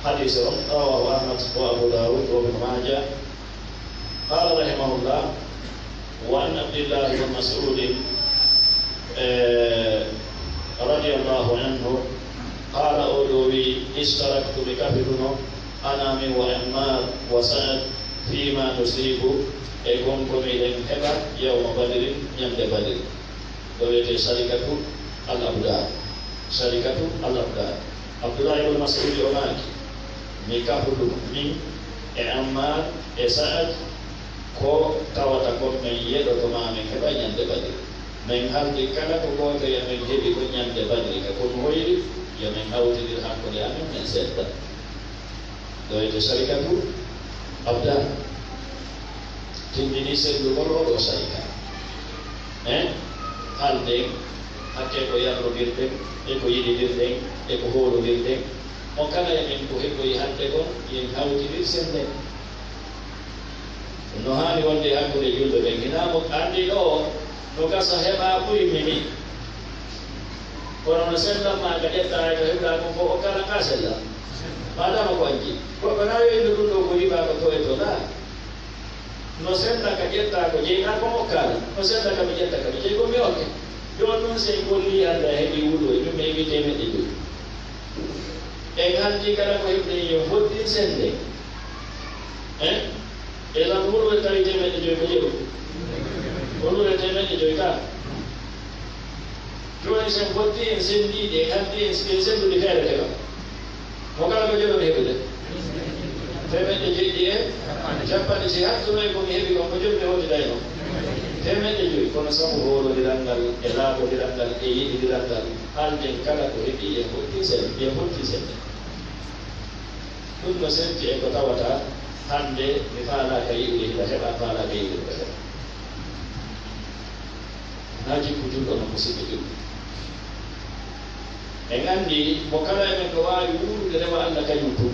Hadiise on, rawaahu Ahmad wa Abu Daawud wa Ibnu Maaja. Qaala rahimahullah, wa an Abdillahi bin Mas'udin, eh, radiyallahu anhu, qaala, o ɗo wi, "Ishtaraktu, mi kafiduno, ana min wa Ammar wa Sa'ad, fima nusibu, e kon ko miɗen heɓa, yawma Badrin, ñande Badri." Ɗo wiyetee Sharikatu al Abdar. Sharikatu al Abdar. Abdullah ibn Mas'ud o maaki, "Mi kafuɗo min e Ammar e Sa'ad ko tawata kon men yeɗoto ma men heɓa ñande Badri. Men haldi kala ko gooto e amen heɓi ko ñande Badri ka kon hoyri, yo men hawtindir hakkunde amen, men sedda." Ɗo wiyetee Sharikatu Abdar. Tindini sellugol oo ɗoo sharika. Eh? Haalden hakkee ko yarlondirɗen, e ko yiɗindirɗen, e ko hoolondirɗen. Mo kala e men ko heɓoyi haalde kon, yen hawtindir senden. No haani wonde e hakkunde julɓe ɓen. Hinaa mo anndi ɗoo, no gasa heɓa ɓuri mi mi. Kono no sellan ma ka ƴetta hay ko heɓɗa kon fof, o kala ka sella. Madama ko anji. Goɗɗo na wi'no ɗum ɗo ko riba ko toye to na. No sella ka ƴetta ko jeyɗa kon o kala. No sella ka mi ƴetta ka mi jeyi kon mi okke. Jooni noon si en golli hannde a heɓi wuuro e ɗum heɓi teemeɗɗe joyi. En haldi kala ko heɓɗen yo foddin sende. Eh? E lan wuuro e tawi teemeɗɗe joyi ko jeɗo. Ko wuuro e teemeɗɗe joyi ka. Jooni sen fotti en sendiiɗi, en haldi en, en sendude feere keɓa. Mo kala ko joɗɗo heɓude. Teemeɗɗe jeɗɗi e capanɗe, si hattuno e ko mi heɓi kon, ko joɗɗo hooti dayno. Teemeɗɗe joyi, kono sabu hoolodiral ngal, e laaɓodiral ngal, e yiɗidiral ngal, halden kala ko heɓi, e fotti sen, e fotti sen. Ɗum no serti e ko tawata hannde mi faalaaka yi'ude hila heɓa, faalaaka yi'ude hila heɓa. Na jikku julɗo no musidɓe julɓe. En anndi mo kala e men no waawi wuurude rewa Alla kañum tun.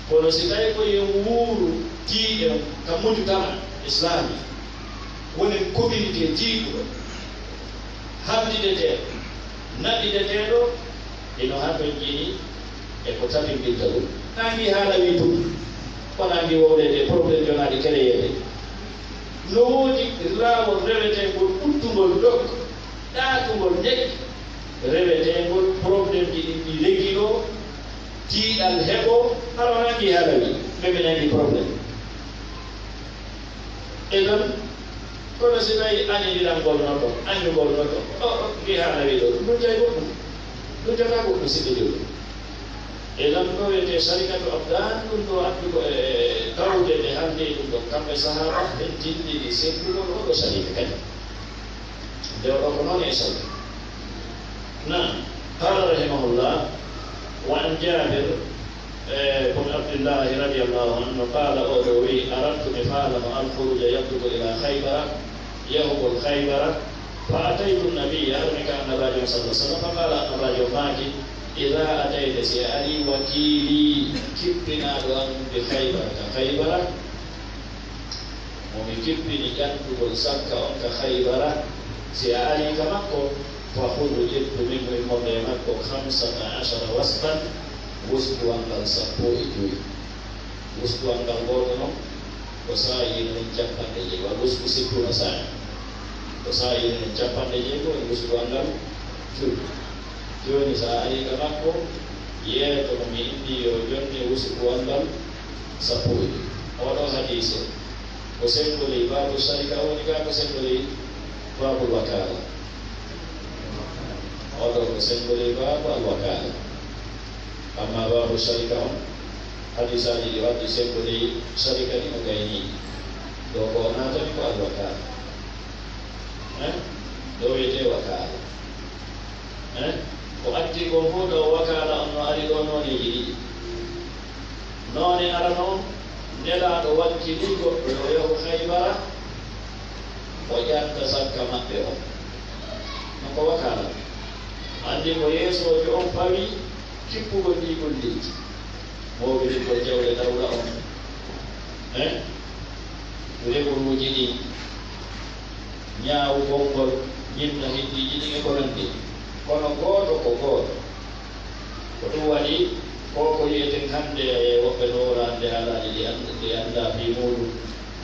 Kono si tawi ko yen wuuru tiiɗen ka mujtama islami, wonen communauté tiiɗuɗo, hamdideteeɗo, naɓideteeɗo, ino hatonjini e ko tabindirta ɗum. Nangi haala wi ɗum, ko nangi wowleede, problème jonaaɗi créeede. No woodi laawol reweteengol, ɓuttungol dok, ɗaatungol nek, reweteengol, problème ji ɗin ɗi regiloo, tiiɗal heɓoo, hara o nangi haala wi, ɓe mi nangi problème. E ɗon, kono si tawi añindirangol no ɗon, añugol no ɗon, o, o, ndi haala wi ɗo, ɗum ɗum tawi goɗɗum. Ɗum jata goɗɗum siɗɗo joɗɗum. E lam ɗo wiyetee Sharikatu Abdan, ɗum ɗo addugo e tawde ɓe hannde e ɗum ɗon, kamɓe sahaaba, ɓe tindini seddugol oɗo sharika kadi. Nde oɗo ko noon e sawti. Naam, qaala rahimahullah, wa an Jaabir, eh, bun Abdillahi radiyallahu anhu, qaala, oɗo wi'i, aradtu, mi faalano, al khuruja, yahdugo, ila Khaybara, yahugol Khaybara, fa ataytu nabiyya, har mi ka Annabaajo on sallallahu alaihi wasallam, fa qaala, Annabaajo on maaki, idha atayta, si a ari, wakiili, kippinaaɗo an, bi Khaybara, ka Khaybara, mo mi kippini ƴantugol sakka on ka Khaybara, si a ari ka makko, fa khudh, ƴettu, minhu, immorde e makko, khamsata ashara wasqan, wuskuwal ngal sappo e joyi. Wuskuwal ngal gooto non, ko saa'i en capanɗe jeego, walla wusku sittuuna saa'i. Ko saa'i en capanɗe jeego e wuskuwal ngal cuuɗi. Jooni, so a ari ka makko, yeeto mo mi inni yo jonne wuskuwal ngal sappo e joyi. Oɗo hadiise, ko sengoley baabu sarika woni ka, ko sengoley baabul wakaala. Oɗo ko sengoley baabu al wakaala. Amma baabu sarika on, hadiisaaji ɗi waddi sengoley sarika ɗi no gayni. Ɗo ko o naatani ko al wakaala. Eh? Ɗo wiyetee wakaala. Eh? Ko addi kon fof ɗo wakaala on no ari ɗo nooneeji ɗiɗi. Noone arano on, Nelaaɗo wakkili goɗɗo yo yahu Khaybara, O ƴanta sakka maɓɓe on. No ko wakaala. Anndi ko yeesoojo on fawi kippugol ɗii golleeji. Mawɓe ɗin ko jawle dawla on. Eh? Reɓoluuji ɗin. Ñaawugol ngol, ñinna heddiiji ɗin e ko nanndi. Kono gooto ko gooto. Ko ɗum waɗi, ko ko yi'eten hannde e woɓɓe no wona hannde haalaaji ɗi annd-, ɗi anndaa fii muuɗum.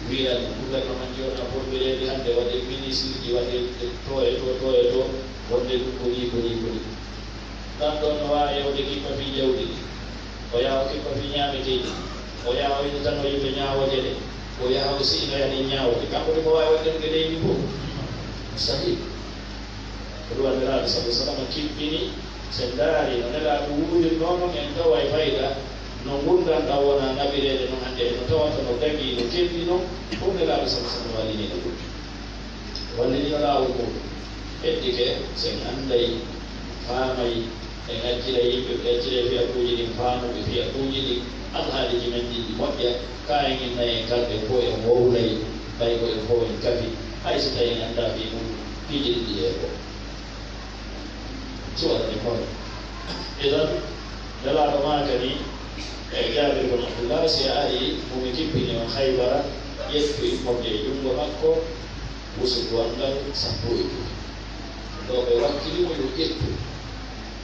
Wi'a gouvernement ji wona formireede hannde waɗde ministre ji waɗde to e to, to e to, wonde ɗum ko nii, ko nii, ko nii. Ɗan ɗon no waawi yawde kippa fii jawdi ndi. O yaha o kippa fii ñaameteeji. O yaha o innitano yimɓe ñaawooje ɗe. O yaha o si'inoya ɗen ñaawooje. Kanko ɗum o waawi waɗde ɗum e leydi fof. Mustahil. Ko ɗum waɗi Nelaaɗo sallallahu alaihi wasallam kippini, si en ndaari no Nelaaɗo wuurirnoo non, en taway fayda no ngurndan ɗan wona naɓireede non hannde, no tawata no dagii, no kelɗi non, ɗum Nelaaɗo sallallahu alaihi wasallam wallini ɗum. Wallini no laawol muuɗum. Heddike, si en annday, faamay, en accira yimɓe, ɓe accira e fiyakuuji ɗin, faamuɓe fiyakuuji ɗin, alhaaliiji men ɗin ɗi moƴƴa, ka en innay en kalɓe ko en wowlay, ɓay ko en fow en kafi, hay si tawi en anndaa fii mum, piiji ɗin ɗi yeeɓoo. Suwara ɗi kono. Idan, Nelaaɗo maaka ni, e Jaabir bin Abdullah, si a ari, mo mi kippini on Haybara, ƴettu immorde e junngo makko, wusuduwal ngal sappo e jowi. Ɗo ɓe wakkili mo yo ƴettu.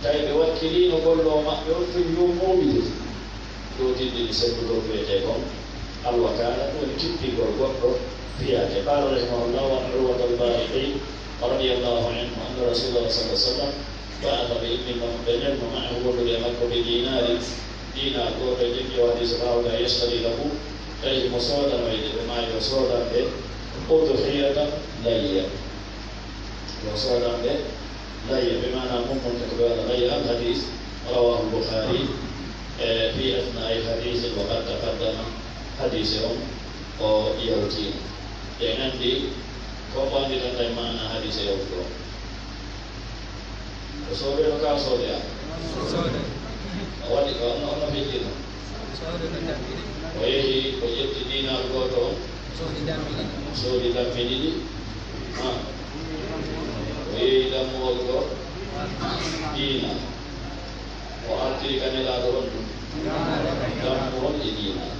Tawi ɓe wakkiliino golloowo maɓɓe on tun yo mooɓitu. Ɗo tindini seddugol ko wi'etee kon alwakaala, ɗum woni kippingol goɗɗo fiyaake. Qaala rahimahullah, wa an Urwata al-Bariqi radiyallahu anhu anna Rasulallah sallallahu alaihi wasallam ba'atha bi ibnin lahu, ɓe nenno ma'ahu wondude e makko bi dinarin, dinar gooto e jemɗi o hadis, fa'ahuda yashtari lahu, tawi mo soodanoyde ɓe maayo soodanɓe udhiyatan layya. Yo soodanɓe layya, bi maana mum wonta ko ɓe waɗa layya. Al hadis rawahu al Bukhari, e, fi asna'i hadis wa qad taqaddama, hadis on o yawtiima. En anndi ko ko annditanta e maana hadis yawtuɗo. Ko soodeyno ka soodeyano? Soode. O waɗi ko, on, on no feƴƴirno. Soode no dammi ɗiɗi. O yehi, o ƴetti dinar gooto on. Soodi dammi ɗiɗi. Soodi dammi ɗiɗi. Ha. O yehi dammuwol ko dinar. O artiri ka Nelaaɗo on ɗum. Dammuwol e dinar.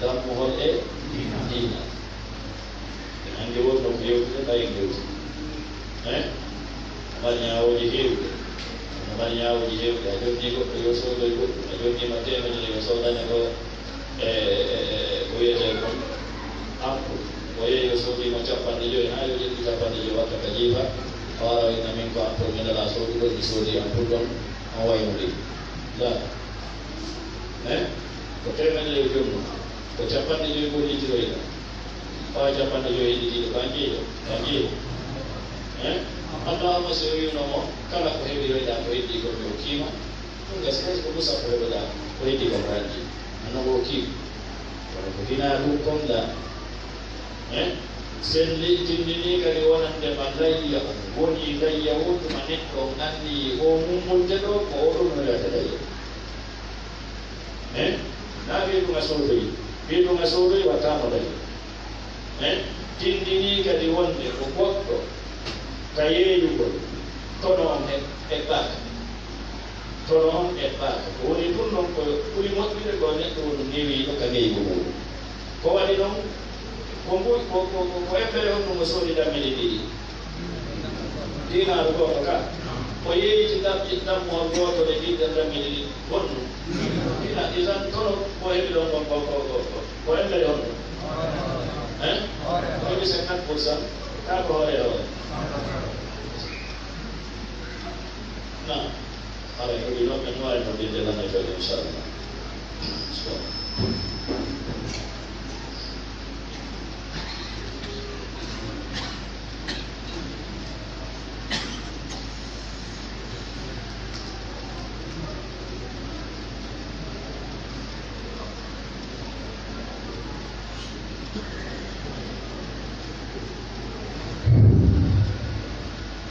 Dammuwol e dinar. En anndi wonno ko yewtude, ɓay en yewti. Eh? Mbaɗi ñaawooji heewɗi. Mbaɗi ñaawooji heewɗi. A jonnii goɗɗo yo soodoy goɗɗum. A jonnii ma teemedere yo soodane ko, e, e, e, ko wiyetee kon ampoule. O yehi o soodii mo capanɗe joyi. Haa yo ƴettu capanɗe joyi watta ka jiifa. O ara o inna min ko ampoule mi nelaa soodugol, mi soodii ampoule ɗon. On wayno ɗi. La. Eh? Ko teemedere yo jonnoo. Ko capanɗe joyi gollitiroyɗaa. Faa capanɗe joyi hedditiiɗe, ko a jeeyo, ko a jeeyo. Eh? Allahumma si o wi'uno mo, kala ko heɓiroyɗaa ko heddii kon mi okkii ma, ɗum gasi hay ko ɗum sappo heɓoɗaa, ko heddii kon ko a jeeyo. Anno ko okkii ma. Kono ko hinaa ɗum kon ɗaa. Eh? Selli tindinii kadi wonande ma layya on. Wonii layya woo tuma neɗɗo on anndi o mummunte ɗoo, ko oo ɗoo no wi'ata layya. Eh? Naa ɓiyɗum a soodoyi. Ɓiyɗum a soodoyi wattaama layya. Eh? Tindinii kadi wonde ko goɗɗo ka yeeyugol, tono on e, eɓɓaaka. Tono on eɓɓaaka. Ko woni tun non ko ɓuri moƴƴude ko neɗɗo wonu newiiɗo ka ngeygu muuɗum. Ko waɗi non, ko ngu-, ko, ko, ko, ko ebbere honɗum o soodi dammeɗe ɗiɗi? Dinaaru gooto ka. O yeeyti dam-, dammuwol gootol e ɗiɗi dammeɗe ɗiɗi. Honɗum? Ina, idan tono ko heɓi ɗon kon ko, ko, ko, ko, ko ebbere honɗum? Eh? Ko heɓi cinquante pour cent? Kaa ko hoore hoore? Na. Haray ko ɗi noon, en waawi noddinde lanndotooɗo, inchallah.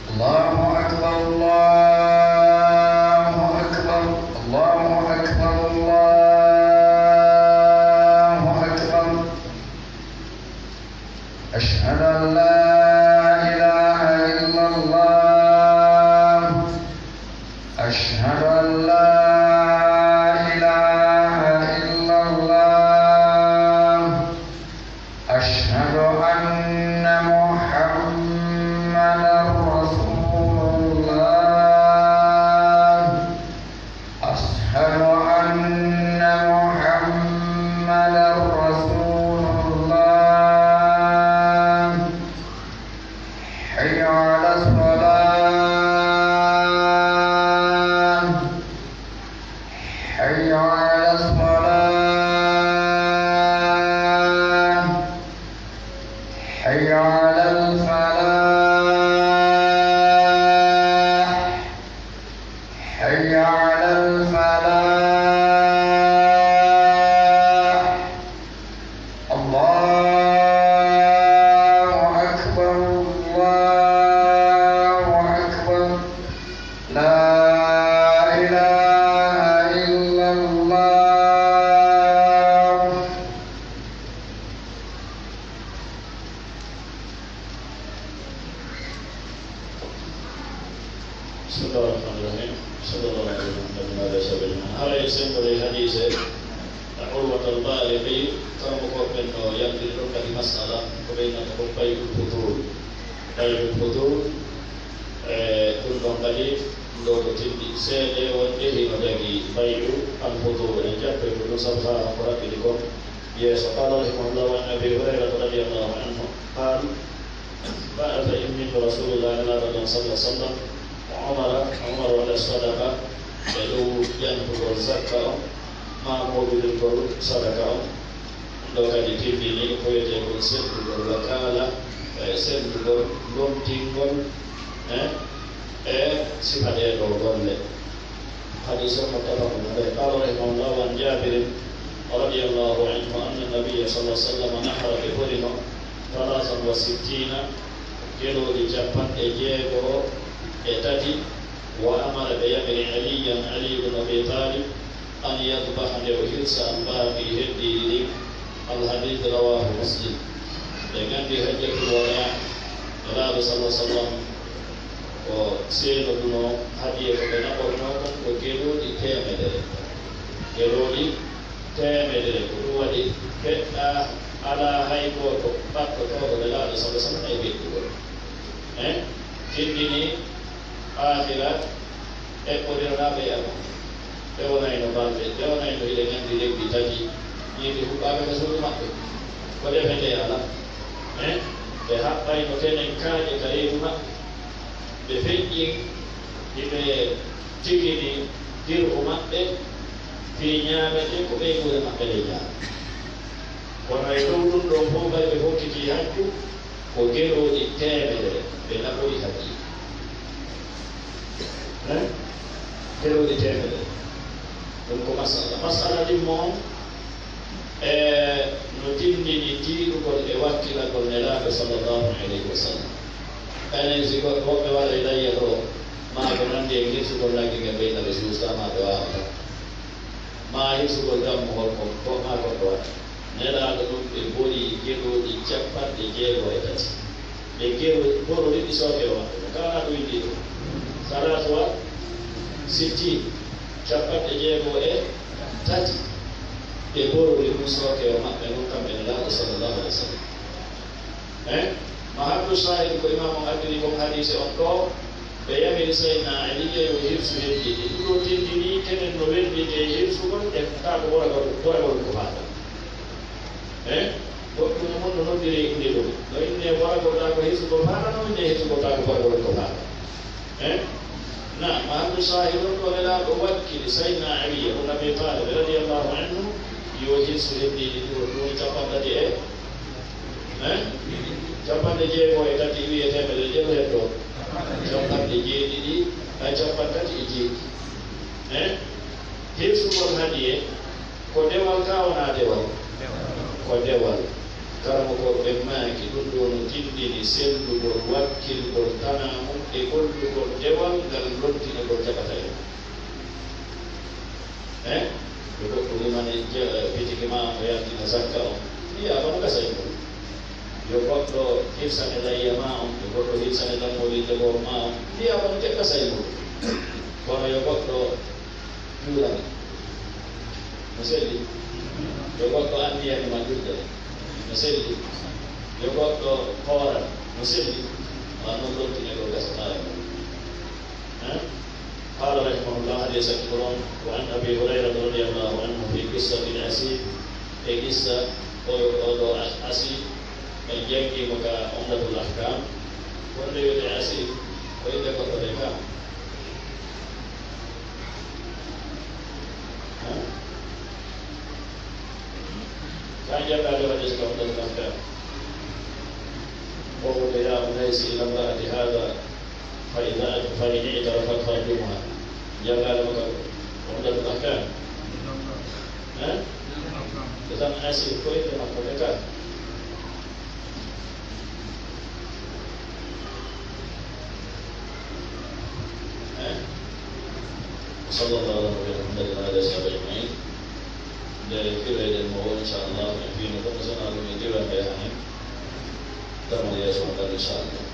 الله أكبر، الله أكبر، الله أكبر، الله أكبر. أشهد أن لا Taaliqi, karamokooɓe ɓen no yaltini ɗon kadi masala ko ɓe innata ko bay'ul fudul. Bay'ul fudul, e ɗum ɗon kadi, ɗo ko tindi seede wonde hino dagi bay'u al fudul. En jaɓɓe ko ɗum sabu haa ko raɓɓiɗi kon yeeso. Qala rahimahullah, wa an Abi Hurayrata radiyallahu anhu, qal, ba'atha, immini Rasulullah, Nelaaɗo ɗon, sallallahu alaihi wasallam, Umara, Umar wala sadaqa, e dow ƴantugol zakka on, ma moƴƴinirgol sadaka on. Ɗum ɗo kadi tindini ko wi'etee kon seddugol wakala, e seddugol lomtingol, e, e sifa ɗee ɗoo golle. Hadiisun muttafaqun alayh. Qala rahimahullah, wa an Jabirin radiyallahu anhu anna nabiyya sallallahu alaihi wasallam nahara, ɓe horino, thalathan wa sittina, gelooɗi capanɗe jeego e tati, wa amara, ɓe yamiri, Aliyan, Ali ibn Abi Talib, an yadhbaha, nde o hirsa, al-baqi, heddiiɗi ɗin. Al-hadith rawahu Muslim. Ɓe nganndi Hajjatul Wada, Nelaaɗo sallallahu alaihi wasallam ko seenoduno hadiye ko ɓe naɓornoo kon ko gelooɗi teemedere. Gelooɗi teemedere, ko ɗum waɗi feɗɗa alaa hay gooto ɓattotooɗo Nelaaɗo sallallahu alaihi wasallam e ɓeydugol. Eh? Tindini aakhira eɓɓodiranaaɓe e Allah. Ɓe wonayno balɗe, ɓe wonayno hiɗen anndi lebbi tati, yiite huɓɓaaka ka suudu maɓɓe. Ko defetee alaa. Eh? Ɓe haɓɓayno tenen kaaƴe ka reedu maɓɓe. Ɓe feƴƴin, hiɓe tigini dirhu maɓɓe, fii ñaamete ko ɓeynguure maɓɓe nde ñaama. Kono e dow ɗum ɗoo fof, ɓay ɓe hokkiti hajju, ko gelooɗi teemedere ɓe naɓori hadiya. Eh? Gelooɗi teemedere. Ɗum ko masala. Masala ɗimmo on, e no tindini tiiɗugol e wakkilagol Nelaaɗo sallallahu alayhi wa sallam. Enen si goɗɗo woɓɓe waɗa e layya ɗo, maa ko nanndi e hirsugol nagge ngen ɓe ina ɓe suusta, maa ɓe waawata. Maa hirsugol dammuhol kon, ko maa goɗɗo waɗa. Nelaaɗo ɗum ɓe bori gelooɗi capanɗe jeego e tati. Ɓe gew-, borori ɗi sooke o maɓɓe. Ko kaana ɗum winndi ɗum. Salaatu wa sittin, capanɗe jeego e tati. Ɓe borori ɗum sooke o maɓɓe non kamɓe Nelaaɗo sallallahu alaihi wa sallam. Eh? Mahallu shahid ko imaamu on addiri kon hadiise on ɗoo, ɓe yamiri Sayyidina Ali yo hirsu heddiiɗi. Ɗum ɗoo tindini kenen no wellitee hirsugol e kaa ko ɓoragol, ɓoragol ko faata. Eh? Goɗɗum e mun no noddiri e innde ɗum. No innee ɓoragol taa ko hirsugol faata, no innee hirsugol taa ko ɓoragol ko faata. Eh? Na, mahallu shahid on ɗoo, Nelaaɗo wakkili Sayyidina Ali ibn Abi Talib radiyallahu anhu yo hirsu heddiiɗi ɗum, ɗum capanɗe tati e Eh? Capanɗe jeego e tati wi'e teemedere, jeego heddo. Capanɗe jeeɗiɗi, ay, capanɗe tati e jeeɗiɗi. Eh? Hirsugol hadiye, ko dewal ka wonaa dewal? Ko dewal. Karamokooɓe ɓen maaki, ɗum ɗoo no tindini sellugol, wakkilgol tanaa mum e gollugol dewal ngal lottinagol jaɓata en. Eh? Yo goɗɗo rimane je-, eh, bitiki ma o yaltina zakka on. Mbiyaa ko no gasa e mum. Yo goɗɗo hirsane layya ma on, yo goɗɗo hirsane dammuwol innde gooro ma on. Mbiyaa ko no je-, gasa e mum. Kono yo goɗɗo juulane. No selli. Yo goɗɗo anndiyani ma julde. No selli. Yo goɗɗo hooran. No selli. Ma non lottine ko gasata e mum. Eh? Qala rahimahullah, hadiya sakkitoro on, wa an Abi Hurayrata radiyallahu anhu fi qissati al-asir, e qissa o, o ɗo as-, asir, en janngi mo ka Umdatul Ahkam. Wonde wi'ete asir, ko innde goɗɗo de ka? Eh? Ka jannga ɗo hadis ka Umdatul Ahkam. Ko wonde ya Unaysi ila imra'ati hadha فإذا، فإن اعترفت فارجمها. Janngaade mo kam, Umdatul Ahkam. Eh? Ko tan asir ko innde makko de ka. Eh? وصلى الله على نبينا محمد وعلى آله وصحبه أجمعين. Nde firoyɗen mo o, inchallah, en fino ko mo sona ɗum e diwande hanen. Tamo yeeso ngal, inchallah.